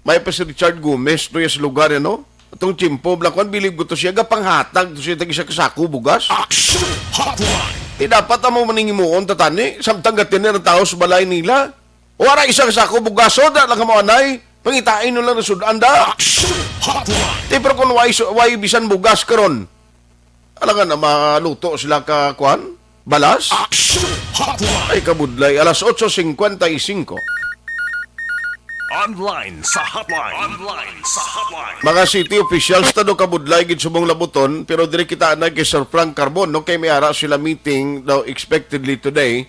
may pa si Richard Gomez, to sa lugar, ano? Itong tiyempo, Black One, bilib ko to siya, gapanghatag to siya, tag isa ka sako bugas. Action Hotline. Di dapat amo maningimuon, tatani, samtang gatiner ang tao sa balay nila. Wala isa ka sako bugas, so, da lang kamo anay, pangitain nyo lang na sudan da. Action Hotline. Di, pero kung why, why bisan bugas karon, alangan na maluto sila ka, kwan? Balas? Action Hotline. Ay, kabudlay. Alas otso cincuenta y cinco. Online sa hotline. Online sa hotline. Mga city officials, tado kabudlay gid subong labuton, pero diri kita na kay Sir Frank Carbon, no? Kay may ara sila meeting daw expectedly today.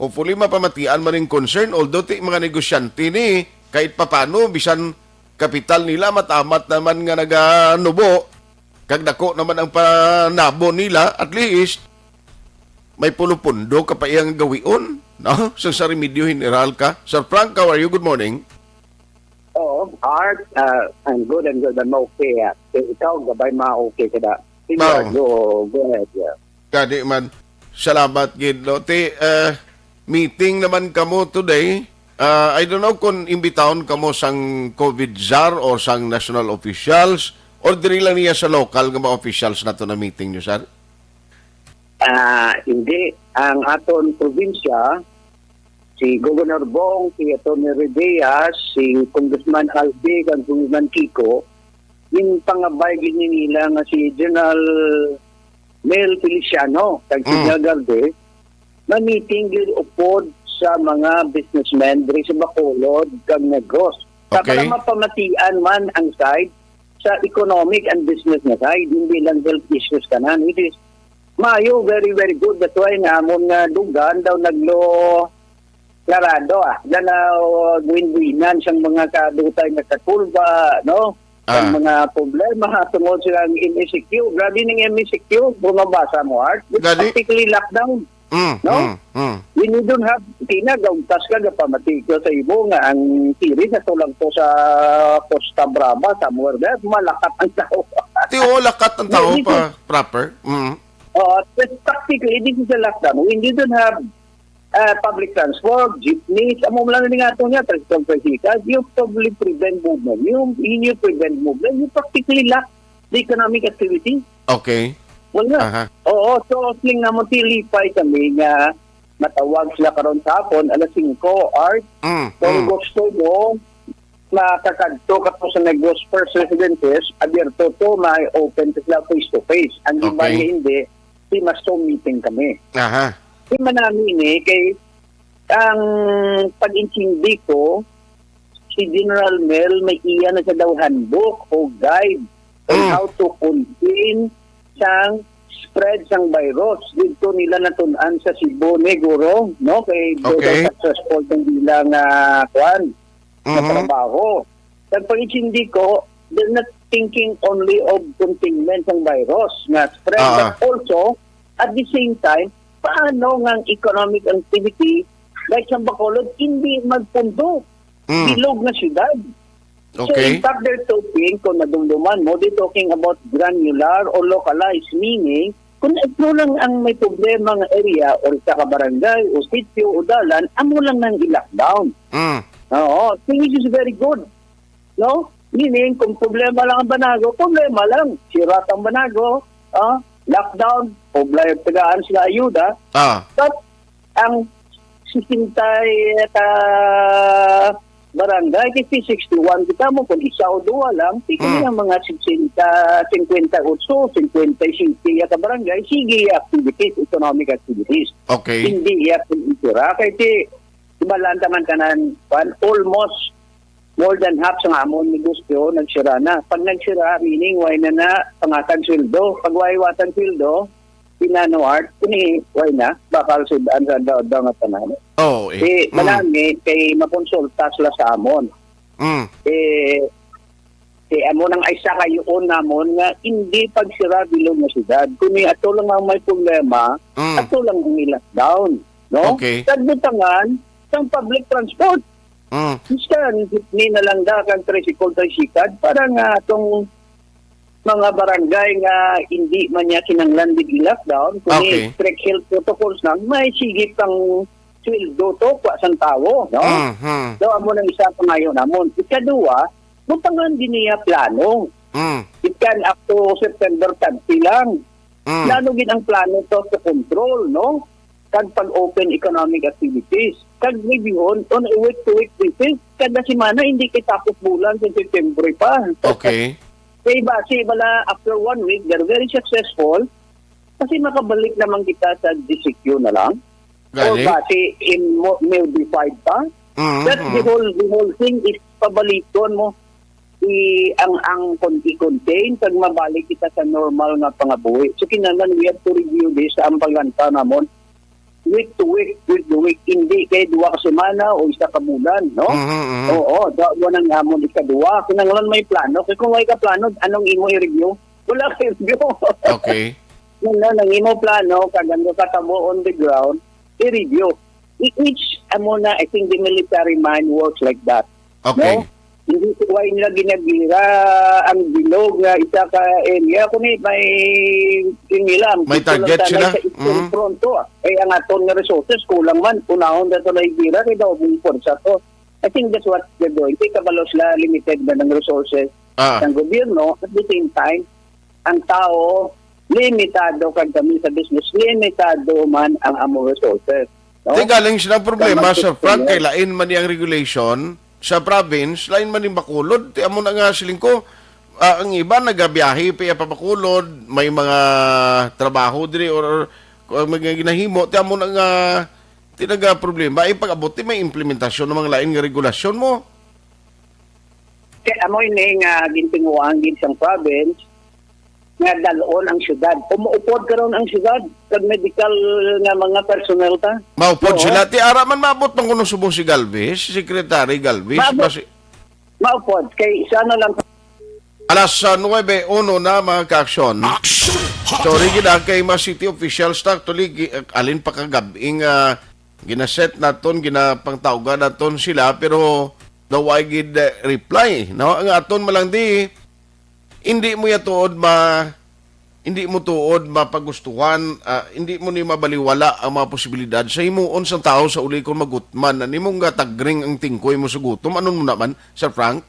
Hopefully, mapamatian man ning concern, although ti mga negosyante ni, kahit papano, bisan kapital nila, matamat naman nga naganubo, kag dako naman ang panabo nila, at least, may pulo-pundo ka pa iyang gawion, no? Sa, sa Remedyo General ka. Sir Frank, how are you? Good morning. Oh, Art, uh, I'm good, I'm good, I'm okay. Uh, ikaw, gabay ma okay ka na. Sige, Wow. go, go ahead, yeah. Gani man. Salamat gid, no? Ti, uh, meeting naman kamo today. Uh, I don't know kung imbitahon kamo sang COVID czar or sang national officials or diri lang niya sa local nga mga officials nato na meeting nyo, sir? Ah, hindi. Ang aton probinsya, si Governor Bong, si Attorney Revilla, si Congressman Albi, kag Congressman Kiko, yung pangabay gid ni nila nga si General Mel Feliciano, kag si Mm. General Garde, na meeting gid upod sa mga businessmen diri sa Bacolod kag Negros. Sa Okay. para mapamatian man ang side sa economic and business nga side, hindi lang health issues kanan. It is maayo, very, very good. That's why nga amon nga dugan daw naglo klarado, ah. Dalaw, buin-buinan sang mga kadutay nga katulba, no? Ang Ah. mga problema tungod sa M E C Q. Grabe ning M E C Q, kung mabasa mo, Art. It's Gani? practically lockdown. Mm, No? mm, mm. When you don't have, tinagaw, tas ka, gapamati ko sa imo nga ang series na to lang to sa Costa Brava, somewhere there, malakat ang tao. Ti, oo, lakat ang tao Hindi pa, ko proper. Mm. Oo, but practically, this is a lockdown. When you don't have uh, public transport, jeepneys, amo lang ni nga ato niya, tricycle, tricycle, you probably prevent movement. You, you prevent movement, you practically lock the economic activity. Okay. Wala. Aha. Oo, so, siling namon, tilipay kami nga matawag sila karon sa hapon, alas singko, Art. Mm, Kung mm. gusto mo, makakadto ka to sa Negros First Residences, abierto to, may open to sila face to face. Ang iba Okay. nga hindi, si mas meeting kami. Aha. Di man namin eh, kay ang pag-intindi ko, si General Mel may iya na sa daw handbook o guide on Mm. how to contain sang spread sang virus. Dito nila natun-an sa Cebu, Negros, no? Kay Okay. very successful ang ilang, ah, kwan, na Mhm. trabaho. Sa pag-intindi ko, they're not thinking only of containment sang virus nga spread, Ah. but also, at the same time, paano nga ang economic activity, like sa Bacolod, hindi magpundo, Mm. bilog nga syudad. So, Okay. in fact, they're talking, kung nadumduman mo, they're talking about granular or localized, meaning, Kung ito lang ang may problema nga area or sa ka barangay o sitio o dalan, amo lang nang i-lockdown. Mm. Oo, so which is very good. No? Meaning, kung problema lang ang Banago, problema lang. Sirat ang Banago, ah, lockdown, problema, tagaan sila ayuda. Ah. But ang sixty ka barangay, kasi sixty-one kita mo, kung isa o duwa lang, sige Mm. ang mga sixty, fifty-eight, fifty-nine ka barangay, sige activities, economic activities. Okay. Hindi iya kung isura. Kay ti, ibalan taman kanan, kwan, almost more than half sa amon negosyo nagsira na. Pag nagsira, meaning, way na na pangatan sweldo. Pag way watan sweldo, pinano art, kini, way na, bakal sud-an sa daw, daw nga tanan. Oh, eh. Di, Mm. manami, kay makonsulta sila sa amon. Mm. Eh, eh, amo nang isa kayo namon nga hindi pagsira bilog nga syudad. Kung may ato lang ang may problema, Mm. ato lang ang i-lockdown, no? Okay. Sa butangan, sang public transport. Mm. Bisan, jeepney na lang da, kag tricycle, tricycad, para nga atong mga barangay nga hindi man niya kinahanglan gid i-lockdown, kung Okay. strict health protocols lang, may sige pang sweldo to, kwa sang tawo, no? Mhm. So, amo nang isa pangayo namon. Ikaduha, butangan din niya plano. Mm. It can up to September thirty lang. Mm. Plano gid ang plano to sa control, no? Kag pag-open economic activities. Kag reviewon on a week-to-week basis. Kada semana, hindi kay tapos bulan sa September pa. Okay. Kay basi bala, after one week, they're very successful. Kasi makabalik naman kita sa G C Q na lang. Or Gani? basi, in mo, modified pa. Mm, That the mm. whole, the whole thing is pabaliton mo i-, ang, ang con-, i-contain pag mabalik kita sa normal nga pangabuhi. So, kinahanglan we have to review this sa ang paglanta namon week to week, week to week. Hindi kay duha ka semana o isa ka bulan, no? Mhm, mhm. Oo, da mo nang amon ikaduha. Kinahanglan may plano. Kay kung way ka plano, anong imo i-review? Wala kay review. Okay. Yun na, nang imo plano, kag ang katabo on the ground, i-review. I-, each, amo na, I think the military mind works like that. Okay. No? Hindi ko, way nila ginagira ang bilog nga isa ka area. Kung may, may, yun nila, ang May gusto lang target sana sila? Sa Eastern Mm. Front to, ah. Eh, ang aton nga resources, kulang man. Unahon na to na igira, kaya daw, may pwersa to. I think that's what they're doing. Kaya kabalo sila, limited na ng resources Ah. ng gobyerno. At the same time, ang tao, limitado kag kami sa business, limitado man ang among resources. No? Ti galing sila ang problema, Tama, Sir Frank, Sir. kay lain man yang regulation sa province, lain man yung Bacolod. Ti amo na nga siling ko, ah, ang iba nagabiyahe pa iya pa Bacolod, may mga trabaho diri or, or, or mga ginahimo. Ti amo na nga, ti naga problema, ay pag-abot, ti may implementasyon ng mga lain nga regulasyon mo. Kay amo ini nga gintinguhaan gid sang province nga dal-on ang syudad. Kung maupod karon ang syudad, kag medical nga mga personnel ta. Maupod Oo. sila. Ti ara man maabot man kuno subong si Galvez, si Secretary Galvez. Maabot. Basi Maupod. Kay isa na lang. Alas, ah, nuwebe uno na, mga ka-aksyon. Action! Sorry gid, ah, kay mga city officials ta, actually, gi-, alin pa kagab-ing, ah, ginaset naton, ginapangtawgan naton sila, pero daw ay gid, eh, reply, no? Ang aton man lang di, hindi mo ya tuod ma-, hindi mo tuod mapagustuhan, ah, hindi mo ni mabaliwala ang mga posibilidad sa himuon sang tawo sa uli kon magutman na nimong gatagring ang tingkoy mo sa gutom. Anon mo naman, Sir Frank?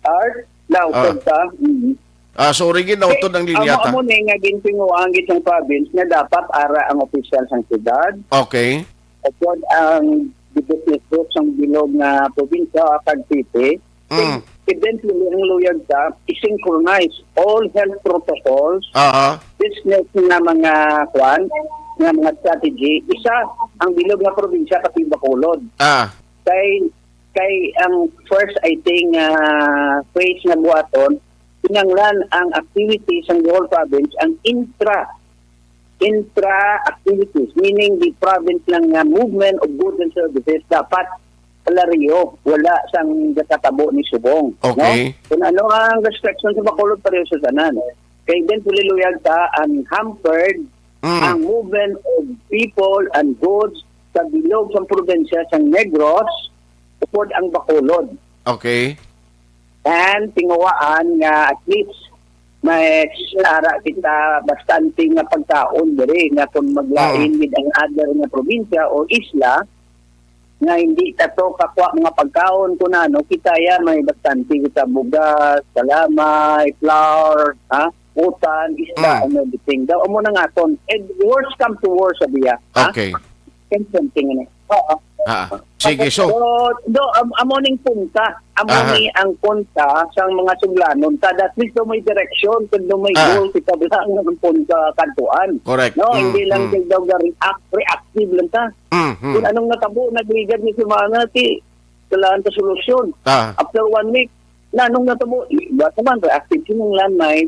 Art, naupod Ah. ta. Mhm. Ah, sorry gid, nautod ang Kay, linya amo, ta. amo ni nga gintinguhaan gid sang province nga dapat ara ang opisyal sang syudad. Okay. Upod ang business group sang bilog nga probinsya o kag city. Mm. Eventually, ang luyag ta, i-synchronize all health protocols, Aha. business nga mga kwan, nga mga strategy, isa ang bilog nga probinsya kag Bacolod. Ah. Kay, kay ang first, I think, ah, phase nga buhaton, kinahanglan ang activities sang the whole province, ang intra, intra activities, meaning the province lang nga movement of goods and services, dapat pareho, wala sang gatabo ni subong, Okay. no? Kung ano ang restriction sa Bacolod, pareho sa tanan. Kay then, puliluyag ta, ang hampered, Mm. ang movement of people and goods sa bilog sang probinsya sang Negros, upod ang Bacolod. Okay. And tinguhaan nga at least may ara kita bastante nga pagkaon diri nga kung maglain Mm. gid ang other nga probinsya o isla, nga hindi ta to kakuha mga pagkaon, kung ano, kita ya may bastante kita bugas, kalamay, flour, ha? Utan, isda, Mm. and everything. Daw, amo na nga aton. And worst come to worst, sabi ya. Ha? Okay. Same, same thing ini. Oo. Ah, sige, so So, do, am-, amo ning punta. Amo Aha. ni ang punta sang mga suglanon. Kada at least do may direksyon, kag do may Ah. goal, kita lang ang punta kantuan. Correct. No, Mm, hindi lang mm. kay daw ga-react, reactive lang ta. Mm, mm. Kung anong natabo, nagligad ni semana, ti, kailangan ta solusyon. Ah. After one week, na anong natabo, iba naman, reactive kinahanglan may,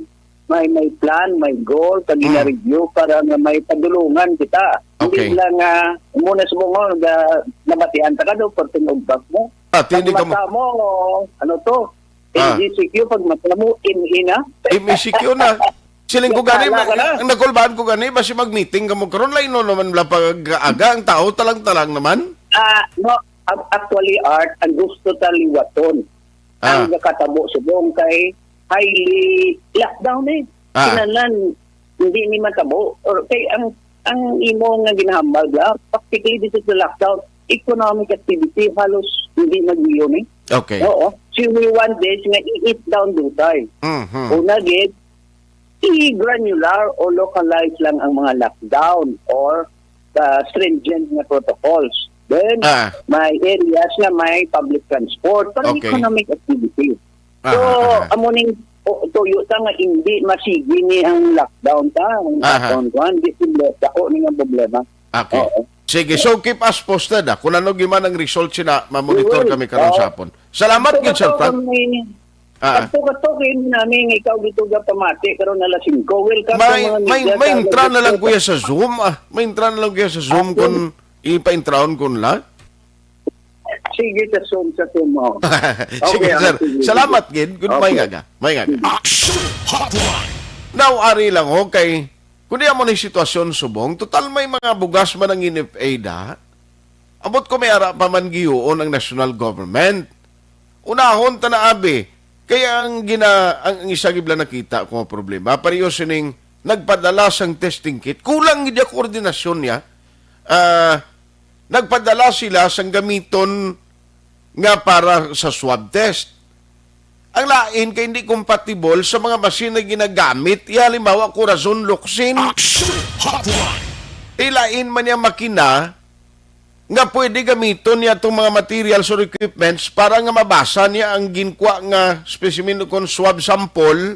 may, may plan, may goal, kag Mm. gina-review para nga may padulungan kita. Okay. Hindi lang, ah, muna sa mga, ah, nabatian ta ka daw, perting ugbak mo. Ah, Pag hindi ka mo mata mo, ano to? Ah. M G C Q, pag mata mo, in, in, ah. M E C Q na. Siling ko gani, Wala ka na. ang nakulbaan ko gani, basi mag-meeting ka mo karon, lain no naman la pag-aga ang tao, talang-talang naman. Ah, no, ac-, actually, Art, ang gusto ta liwaton. Ah. Ang nakatabo subong kay highly lockdown eh. Ah. Kinahanglan, hindi ni matabo. Or kay ang, ang imo nga ginahambal la, practically this is the lockdown. Economic activity halos hindi nagbiyo ni. Okay. Oo. So, we want this nga i-eat down dutay. Mhm. Una gid, i-granular o localize lang ang mga lockdown or the stringent nga protocols. Then, Ah. may areas nga may public transport, para Okay. economic activity. So, Aha, aha. amo ning, o, tuyo ta nga hindi masigi ni ang lockdown ta, ang Aha. lockdown kuan, di problema, ako ni nga problema. Okay. Oo. Sige, so keep us posted, ah. Kung ano giman ang result sina, ma-monitor We will. kami karon Oo. sa hapon. Salamat Ito gid, Sir ka to Frank. kami, Ah. ito ka to kay nami nga ikaw gito ga pamati karon alas singko. Welcome sa May, mga may, media may sa intra na lang, nagdiscuss. kuya, sa Zoom, ah. May intra na lang, kuya, sa Zoom Ah, kung ipa-intraon ko nila. Sige, sa Zoom, sa Zoom, oh. Sige, Okay, sir. sige, sige. Salamat gid. Good, Okay. may aga. May aga. Action Hotline. Now, ari lang, okay. Kundi amo ni sitwasyon subong, total may mga bugas man ang N F A da. Abot ko may ara pa man giyoon ang national government. Unahon ta na, abi. Kaya ang gina-, ang, ang isa gid lang nakita ko nga problema, pareho sining nagpadala sang testing kit. Kulang gid ang koordinasyon niya. Ah, nagpadala sila sang gamiton nga para sa swab test. Ang lain kay hindi compatible sa mga machine nga ginagamit, iya, halimbawa, Corazon Locsin. Action Hotline. Ilain man niya makina nga pwede gamiton niya tong mga materials or equipments para nga mabasa niya ang ginkuha nga specimen o kon swab sample.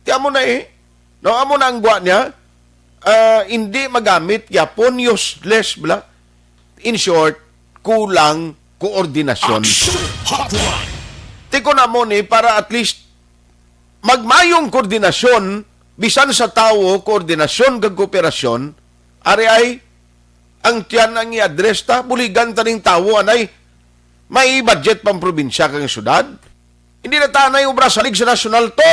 Ti amo na eh. No, amo na ang gwa niya. Ah, hindi magamit gyapon, useless bala. In short, kulang koordinasyon. Action Hotline. Ti kon amo ni para at least magmayong koordinasyon, bisan sa tawo, koordinasyon kag kooperasyon, ari ay ang tiyan ang i-address ta, buligan ta ning tawo, anay, may budget pang probinsya kag syudad. Hindi na tanay obra salig sa nasyonal to.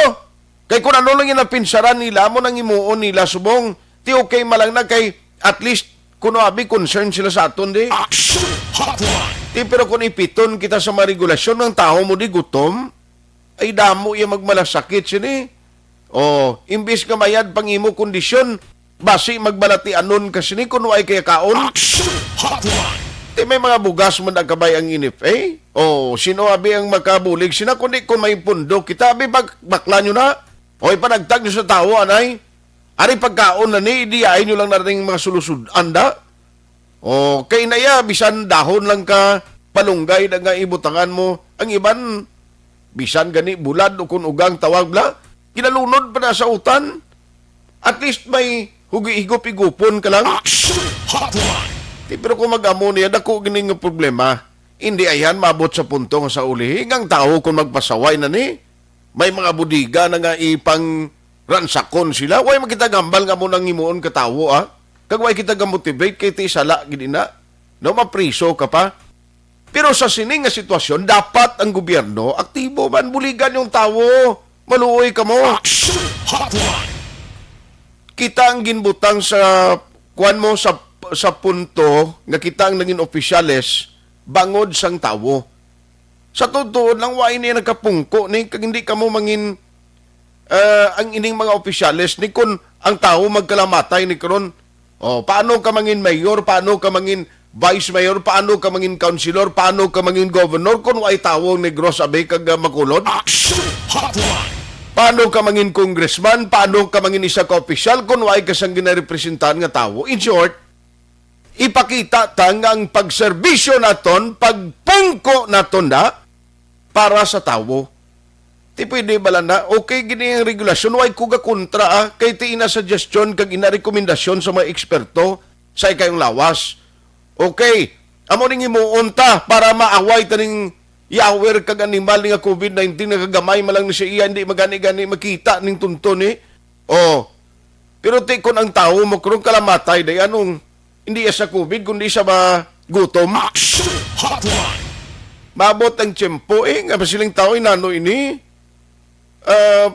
Kay kung ano lang yung napinsaran nila, mo nang imuon nila subong, ti okay malang na kay at least kuno abi concern sila sa aton di. Action Hotline. Ti pero kung ipiton kita sa mga regulasyon ng tao mo di gutom, ay damo yung magmalasakit sini. O, imbis nga mayad pang imo kondisyon, basi magbalatianon ka sini kuno ay kaya kaon. Action Hotline. Ti may mga bugas man ang kabay ang N F A. O, sino abi ang makabulig sina kundi kung may pundo kita, abi bak-, bakla nyo na. O, ipanagtag nyo sa tawo, anay. Ari pagkaon na ni, idiyain nyo lang na ring mga sulusudan da. O, kay na iya, bisan dahon lang ka, palunggay na nga ibutangan mo. Ang iban, bisan gani bulad o kun ugang tawag bla, ginalunod pa na sa utan. At least may hugi-, higop-higupon ka lang. Action Hotline. Ti, pero kung mag-amo niya, dako gini nga problema. Hindi ayan maabot sa punto nga sa ulihi. Ang tao kung magpasaway na ni, may mga bodega na nga ipang ransakon sila. Way makita gambal nga mo nang himuon ka tawo, ah. Kag way kita ga-motivate kay ti sala gid ina. No, mapriso ka pa. Pero sa sini nga sitwasyon, dapat ang gobyerno aktibo man, buligan yung tawo. Maluoy ka mo. Action Hotline. Kita ang ginbutang sa kuan mo sa, sa punto nga kita ang naging opisyales bangod sang tawo. Sa tuod lang, wa ini nagkapungko ni kag hindi kamo mangin, ah, ang ining mga opisyales ni, kun ang tawo magkalamatay ni karon? Oh, paano ka mangin mayor? Paano ka mangin vice mayor? Paano ka mangin councilor? Paano ka mangin governor kung way tawo ang Negros, abi, kag, ah, Bacolod? Action Hotline! Paano ka mangin congressman? Paano ka mangin isa ka opisyal kung way ka sang ginarepresentan nga tawo? In short, ipakita ta nga ang pagserbisyo naton, pagpungko naton na para sa tawo. Ti pwede bala na, okay gini ang regulasyon, way ko gakontra, ah, kay ti ina suggestion kag ina rekomendasyon sa mga eksperto sa ikayong lawas. Okay, amo ning himuon ta para maaway ta ning yawer kag animal ni nga covid nineteen, nga kagamay man lang ni sa iya, hindi magani-gani makita ning tunto ni. Oh, pero ti kun ang tawo mo karon kalamatay, day anong hindi sa covid, kundi sa ba gutom. Action Hotline! Maabot ang tiyempo, eh, nga masiling tao, inano ini? Ah,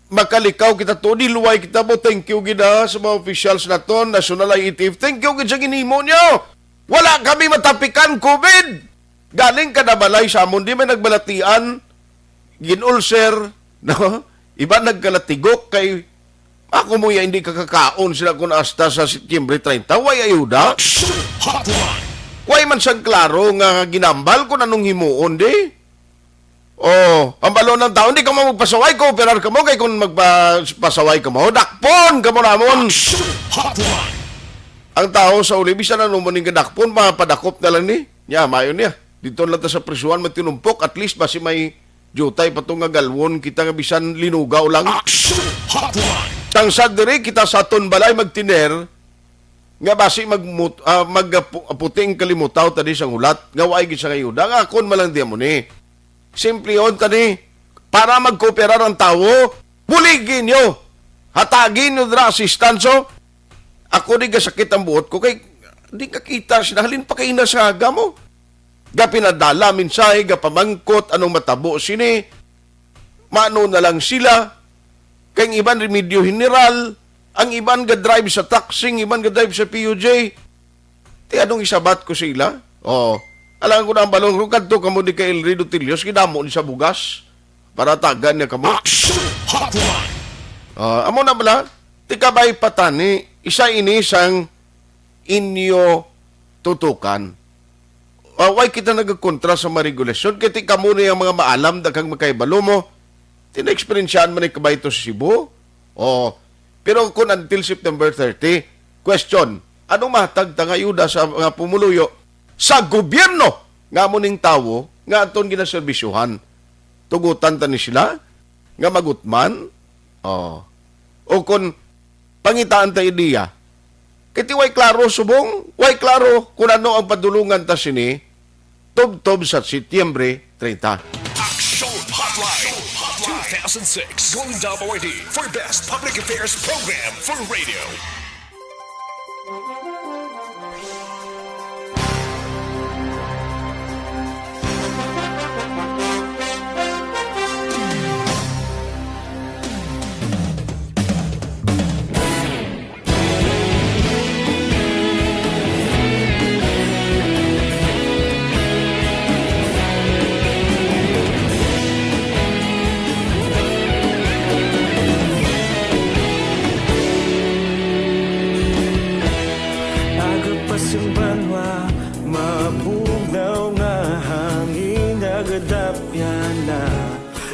makalikaw kita to, di luway kita mo. Thank you gid, ah, sa mga officials naton, National I A T F. Thank you gid sa ginimo niyo. Wala kami matapikan covid. Galing ka na balay sa amon, di may nagbalatian, ginulser, no? Iba nagkalatigok kay ako mo ya, hindi kakakaon sila kun hasta sa Setyembre treinta. Way ayuda? Action Hotline! Way man sang klaro nga ginambal kung anong himuon, di? Oh, ang balon ng tao, hindi ka mo magpasaway, kooperar ka mo, kay kung magpasaway ka mo, dakpon ka mo namon. Action Hotline! Ang tao sa uli, bisan ano mo ning kadakpon, mapadakop na lang ni. Nya, mayo niya. Dito lang ta sa prisuhan, matinumpok, at least basi may jutay pa to nga galwon kita nga bisan linugaw lang. Action Hotline! Sang sad diri kita sa aton balay magtiner, nga basi magmut-, ah, magapu-, aputing kalimutaw ta di sang hulat, nga waay gid sa ngayuda, nga akon man lang di amo ni. Simplehon ta ni, para magkooperar ang tawo, buligi niyo, hatagi niyo dira assistance, oh. Ako di gasakit ang buot ko kay di kakita sila, halin pa kay ina sa aga mo. Gapinadala mensahe, gapamangkot anong matabo sini. Mano na lang sila. Kay ang iban remedyo general, ang iban ga-drive sa taxi, ang iban ga-drive sa P U J. Ti anong isabat ko sa ila? Oh, alangan ko na ang balon, kung kadto kamo ni kay El Rey Dutilios, gidamo ni sa bugas para tagan niya kamo. Action Hotline! Ah, amo na bala, ti kabay patani, isa ini sang inyo tutukan. Ah, why kita nagkontra sa mga regulasyon? Kay ti kamo ni ang mga maalam, daghang makahibalo mo. Tinaeksperyensyahan man ni kabay to sa Cebu. Oh, pero kung until September thirty, question, anong mahatag ta nga ayuda sa mga pumuluyo sa gobyerno nga amo ning tawo nga aton ginaserbisyuhan? Tugutan ta ni sila nga magutman? Oh. O kung pangitaan ta ideya, kay ti way klaro subong, way klaro kung ano ang padulungan ta sini, tubtob sa Setyembre treinta. Action Hotline two thousand six Golden Dome Awardee for Best Public Affairs Program for Radio. Aga pa sing banwa, mabugnaw nga hangin, nagadapyan na.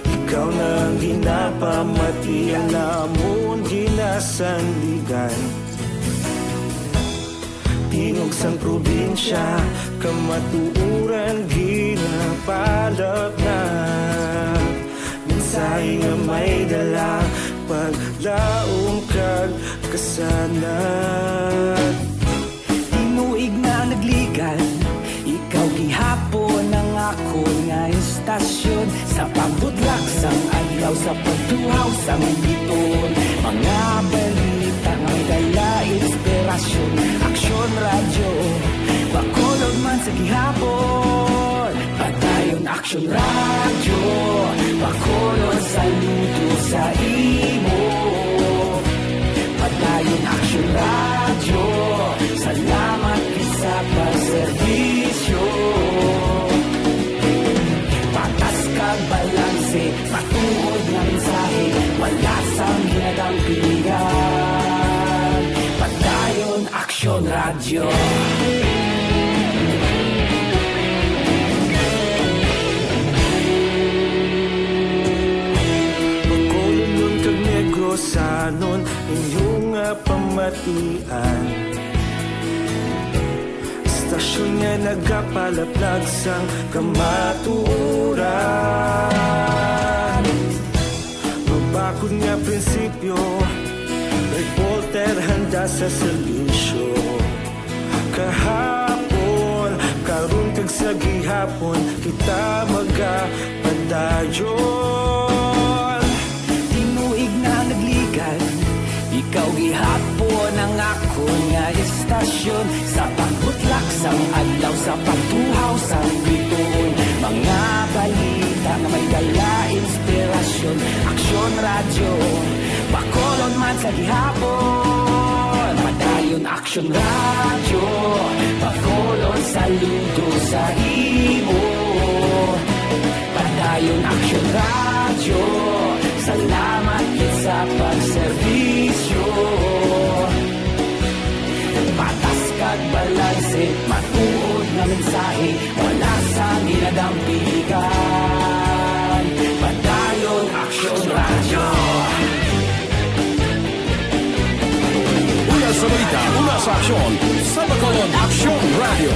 Ikaw na ang ginapamati, ang amon ginasandigan. Tingog sang probinsya, kamatuoran ginapalap na. Mensahe nga may dala, paglaom kag kasanag. Tinuig na nagligan, ikaw gihapon ang akon nga istasyon. Sa pagbutlak sang adlaw, sa pagtuhaw sang biton, mga balita nga may dala inspirasyon. Aksyon Radyo, Bacolod man sa gihapon. Padayon Aksyon Radyo, Bacolod, saludo sa imo. Padayon Aksyon Radyo, salamat gid sa pagserbisyo. Patas kag balanse, matuod nga mensahe, wala Bacolodon kag Negrosanon, inyo nga pamatian. Istasyon nga nagapalaplag sang kamatuoran. Mabakod nga prinsipyo, reporter handa sa serbisyo. Kahapon, karon kag sa gihapon, kita magapadayon. Tinuig na nagligan, ikaw gihapon ang akon nga istasyon. Sa pagbutlak sang adlaw, sa pagtuhaw sang bituon, mga balita nga may dala inspirasyon. Aksyon Radyo, Bacolod man sa gihapon. Padayon Aksyon Radyo, Bacolod saludo sa imo. Padayon Aksyon Radyo, salamat gid sa pagserbisyo. Patas kag balanse, matuod nga mensahe, wala sang ginadampigan. Padayon Aksyon Radyo. Una sa balita, una sa aksyon, sa Bacolod Aksyon Radyo.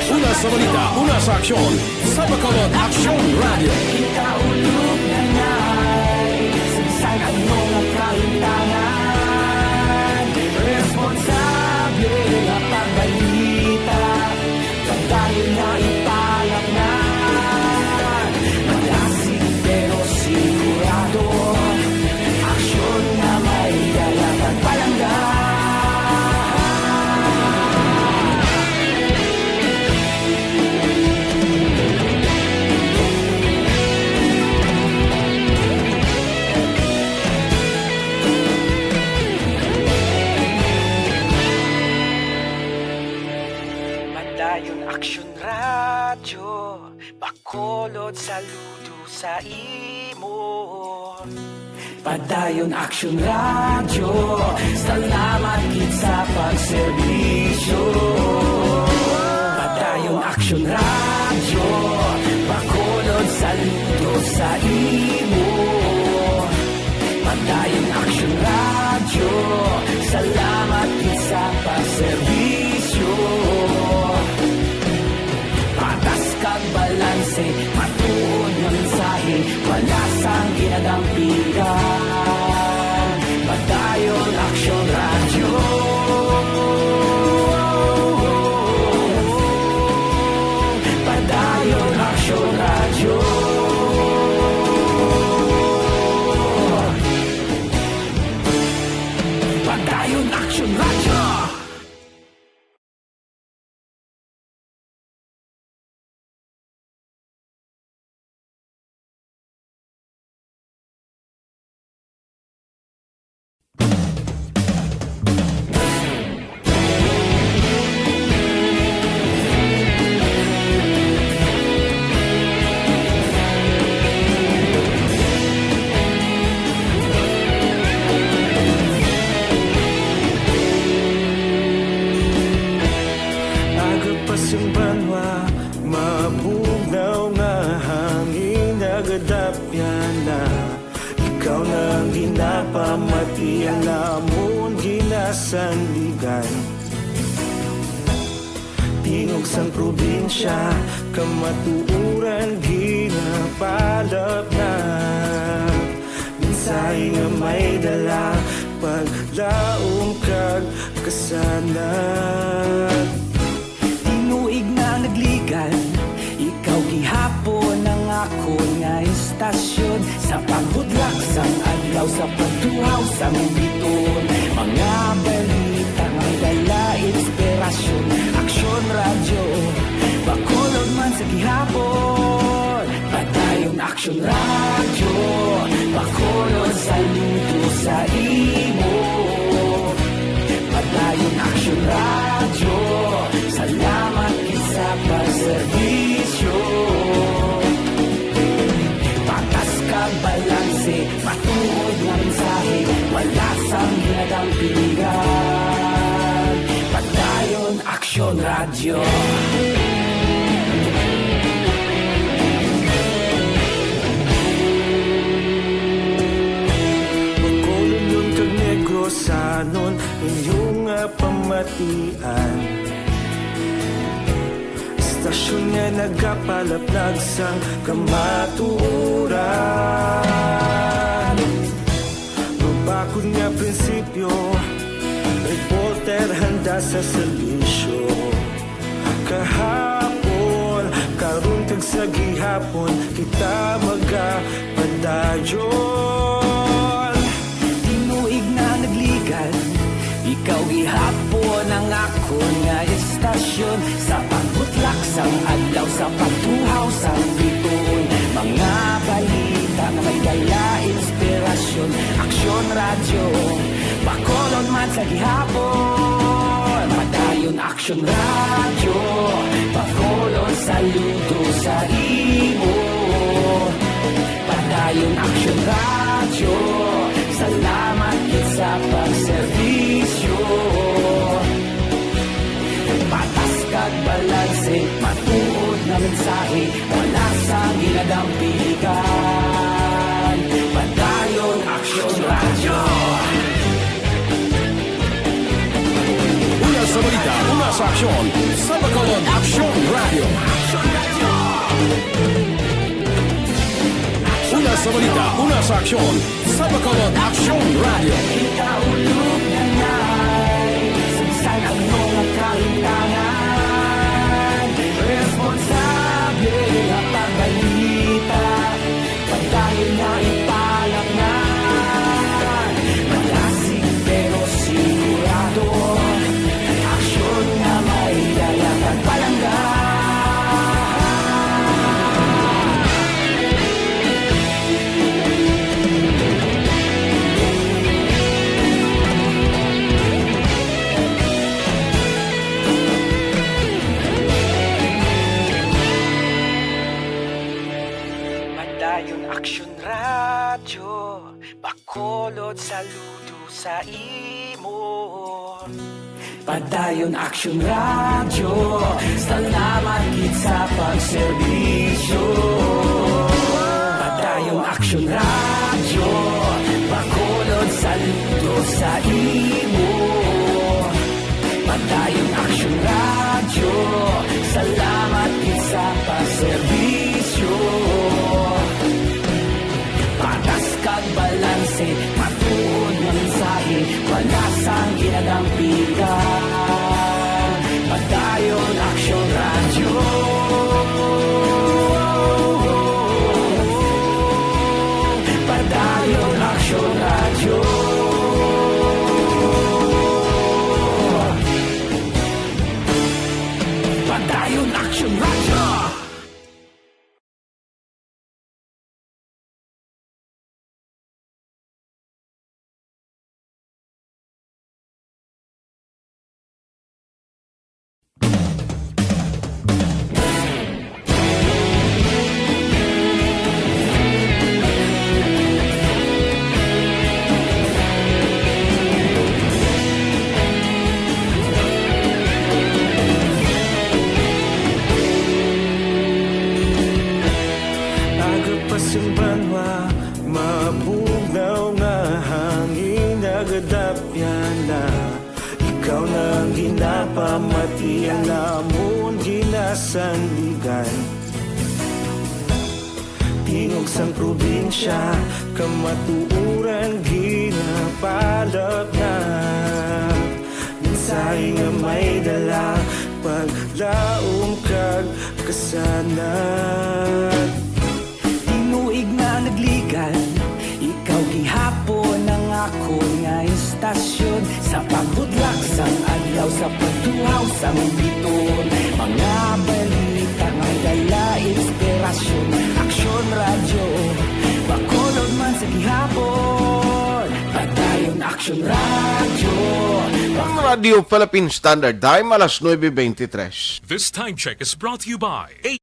Una sa balita, una sa aksyon, sa Bacolod Aksyon Radyo. Kita ulog na ngay, sa bisan ano nga kalimtangan, responsable nga pagbalita. Padayon na ipalapnan, malasig pero sigurado. Aksyon nga may dala kag palangga. Padayon Aksyon Radyo, Bacolod saludo sa imo. Padayon Aksyon Radyo, salamat gid sa pagserbisyo. Padayon Aksyon Radyo, Bacolod saludo sa imo. Padayon Aksyon Radyo, salamat gid sa pagserbisyo. Patas kag balanse, matuod nga mensahe, wala sang ginadampigan. Padayon Aksyon Radyo. Padayon Aksyon Radyo. Padayon Aksyon Radyo. Aga pa sing banwa, mabugnaw nga hangin nagadapyan na. Ikaw na ang ginapamatian namon ginasandigan. Tingog sang probinsya, kamatuoran ginapalapnag. Mensahe nga may dala, paglaom kag kasanag. Tinuig na nagligan, ikaw gihapon ang akon nga istasyon. Sa pagbudlak sang adlaw, sa pagtuhaw sang bituon, mga balita nga may dala inspirasyon. Aksyon Radyo, Bacolod man sa gihapon. Padayon Aksyon Radyo, Bacolod saludo sa imo. Padayon Aksyon Radyo, salamat gid sa pagserbisyo. Patas kag balanse, matuod nga mensahe, wala sang ginadala. Bacolod kag Negrosanon, inyo nga pamatian. Istasyon nga nagapalaplag sang kamatuoran. Mabakod nga prinsipyo, reporter handa sa serbisyo. Kahapon, karon kag sa gihapon, kita magapadayon. Tinuig na nagligan, ikaw gihapon ang akon nga istasyon. Sa pagbutlak sang adlaw, sa pagtuhaw sang bituon, mga balita nga may dala inspirasyon. Aksyon Radyo, Bacolod man sa gihapon. Padayon Aksyon Radyo, Bacolod saludo sa imo. Padayon Aksyon Radyo, salamat gid sa pagserbisyo. Patas kag balanse, matuod nga mensahe, wala sang ginadampigan. Padayon Aksyon Radyo. Una sa balita, una sa aksyon, sa Bacolod Aksyon Radyo. Una sa balita, una sa aksyon, sa Bacolod Aksyon Radyo. Kita ulog na ngay, sa bisan ano nga kalimtangan, responsable nga pagbalita. Padayon nga ipalatnan, malasig pero sigurado. Aksyon nga may dala kag palangga. Padayon Aksyon Radyo, Bacolod saludo sa imo. Padayon Aksyon Radyo, salamat gid sa pagserbisyo. Padayon Aksyon Radyo, Bacolod saludo sa imo. Padayon Aksyon Radyo, salamat gid sa pagserbisyo. Patas kag balanse, matuod nga mensahe, wala sang ginadampigan. Padayon Aksyon Radyo. Padayon Aksyon Radyo. Padayon Aksyon Radyo. Aga pa sing banwa, mabugnaw nga hangin nagadapyan na. Ikaw na ang ginapamati, ang amon ginasandigan. Tingog sang probinsya, kamatuoran ginapalapnap. Mensahe nga may dala, paglaom kag kasanag. Tinuig nga nagligan, ikaw gihapon ang akon nga istasyon. Sa pagbutlak sang adlaw, sa pagtuhaw sang bituon, mga balita nga dala inspirasyon. Aksyon Radyo, Bacolod man sa gihapon. Padayon Aksyon Radyo. Ang Radio Philippine Standard Time, alas nuebe veintitrés. This time check is brought to you by A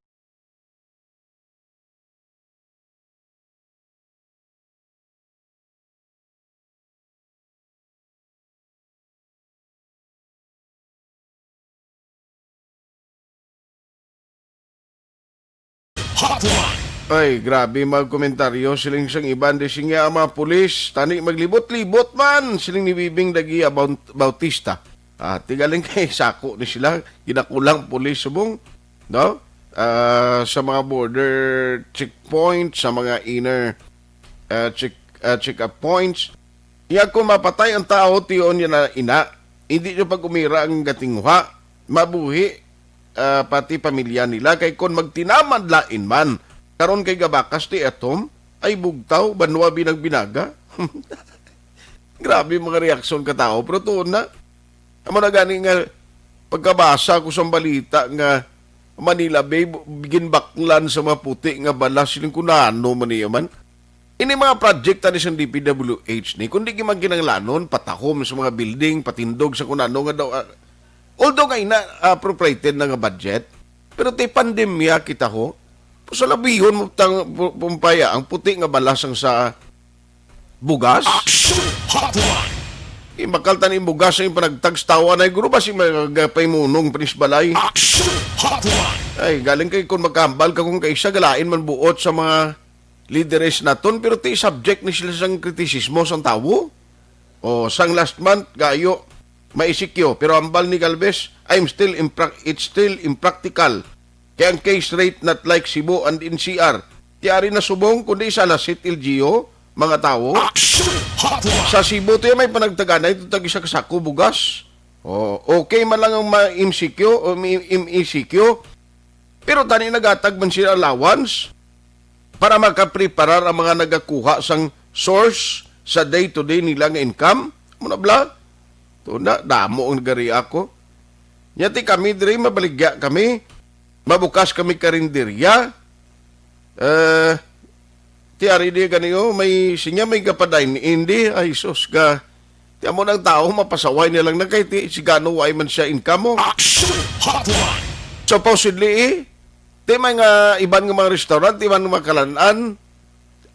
Hotline. Ay, grabe mga komentaryo. Siling sang iban, di siya ang mga pulis. Tani maglibot-libot man. Siling ni Bibing Dagia Baut-, Bautista. Ah, tigaling kay sako ni sila. Ginakulang pulis subong, no? Ah, sa mga border checkpoint, sa mga inner, ah, check, ah, check-up points. Iya, kung mapatay ang tao, tion niya na ina, hindi niyo pag-umira ang gatinguha, mabuhi, ah, pati pamilya nila. Kay kung magtinamad lain man, karon kay gabakas ti atom, ay bugtaw, banwa binagbinaga. Grabe mga reaksyon ka tao, pero tuon na. Amo na gani nga pagkabasa ko sa balita nga Manila Bay, bu-, ginbaklan sa mga puti nga balas, siling ko, "Nano man niya man?" Ini mga project tani sang D P W H ni, kundi man kinahanglanon, patahom sa mga building, patindog sa kunano nga daw, ah, although nga ina, ah, appropriated na nga budget, pero ti pandemya kita ho, pasalabihon mo tang pu-, pumpaya ang puti nga balas ang sa bugas. Action Hotline. Imbakal tani bugas ang panagtag sa tawa na guro ba si magapay munong panisbalay? Action Hotline. Ay, galing kay kung magkahambal ka kung kaisa galain man buot sa mga lideres naton, pero ti subject ni sila sang kritisismo sang tawo. O, sang last month, gayo, may E C Q, pero hambal ni Galvez, "I'm still impra-, it's still impractical. Kaya ang case rate not like Cebu and N C R." Ti ari na subong, kundi sa Lasit, L G U, mga tawo. Action Hotline. Sa Cebu, to may panagtaganay, to tag isa ka sako bugas. O, okay man lang ang ma-, M C Q o M-, M E C Q. Pero tani nagatag man sila allowance para makapreparar ang mga nagakuha sang source sa day-to-day nila nga income. Amo na bala. Tuna, damo ang nagari ako. Nya ti kami diri, mabaligya kami. Mabukas kami karinderya. Eh, ti ari di gani, oh, may sinya, may gapaday ni Indy. Ay, sus, ga. Ti amo nang tao, mapasaway niya lang na kay ti, sigano, way man siya income mo. Action Hotline. Supposedly, eh, ti may nga iban nga mga restaurant, iban nga mga kalan-an,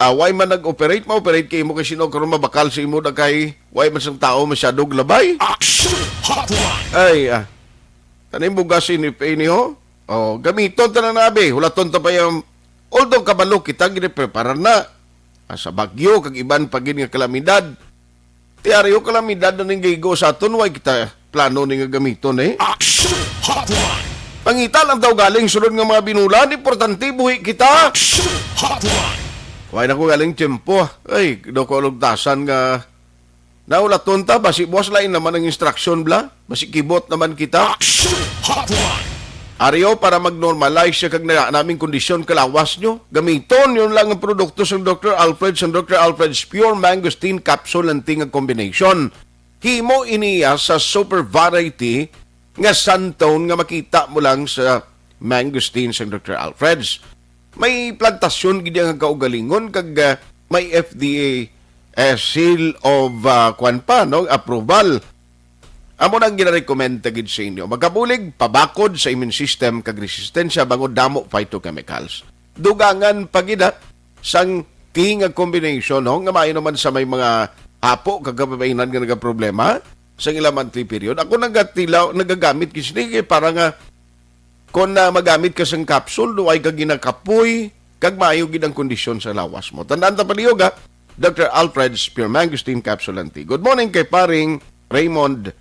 ah, way man nag-operate, ma-operate kay imo kay sino karon mabakal sa imo na kay way man sang tao masyado labay. Action Hotline. Ay, ah. Tanim bugas ini, ini, ho? Oh, gamiton ta na nabi. Hulaton ta pa yung, although kabalo kita, ginipreparar na. Ah, sa bagyo, kag iban pa gid nga kalamidad. Ti ari, o kalamidad na ning gigo sa aton, way kita plano ni nga gamiton, eh. Action Hotline. Pangita lang daw galing sulod nga mga binulan, importante buhi kita. Action Hotline. Way na ko galing tiyempo. Ay, daw ko alugtasan nga naulaton ta, basi buwas lain naman ang instruction, bla? Basi kibot naman kita. Action Hotline. Ari, o, para mag-normalize siya kag na, naming kondisyon kalawas nyo, gamiton yun lang ang produkto sang Doktor Alfred, sang Doktor Alfred's Pure Mangosteen Capsule and Tea nga combination. Himo iniya sa super variety nga Santone nga makita mo lang sa mangosteen sang Doktor Alfred's. May plantasyon gid ang kaugalingon kag, ah, may F D A, eh, seal of, ah, kwan pa, no, approval. Amo nang ginarekomenda gid sa inyo. Magabulig, pabakod sa immune system kag resistensya bangod damo phytochemicals. Dugangan pa gid, ha, sang tea nga combination, no, nga maayo naman sa may mga apo kag kababainan nga nagaproblema sa ilang monthly period. Ako nagatilaw, nagagamit gid sini kay para nga kung na magamit ka sang capsule, duay ka ginakapoy, kag maayo gid ang kondisyon sa lawas mo. Tandaan ta palihog, ha? Doktor Alfred's Pure Mangosteen Capsule and Tea. Good morning kay paring Raymond,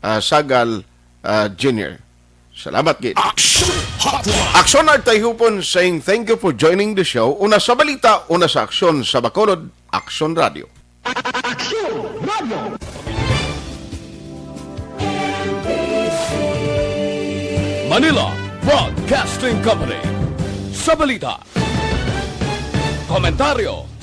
ah, Sagal, ah, Junior. Salamat gid. Action Hotline. Action Artay Hupon saying thank you for joining the show. Una sa balita, una sa aksyon sa Bacolod, Action Radio. Action Radio. Manila Broadcasting Company. Sa balita, komentaryo,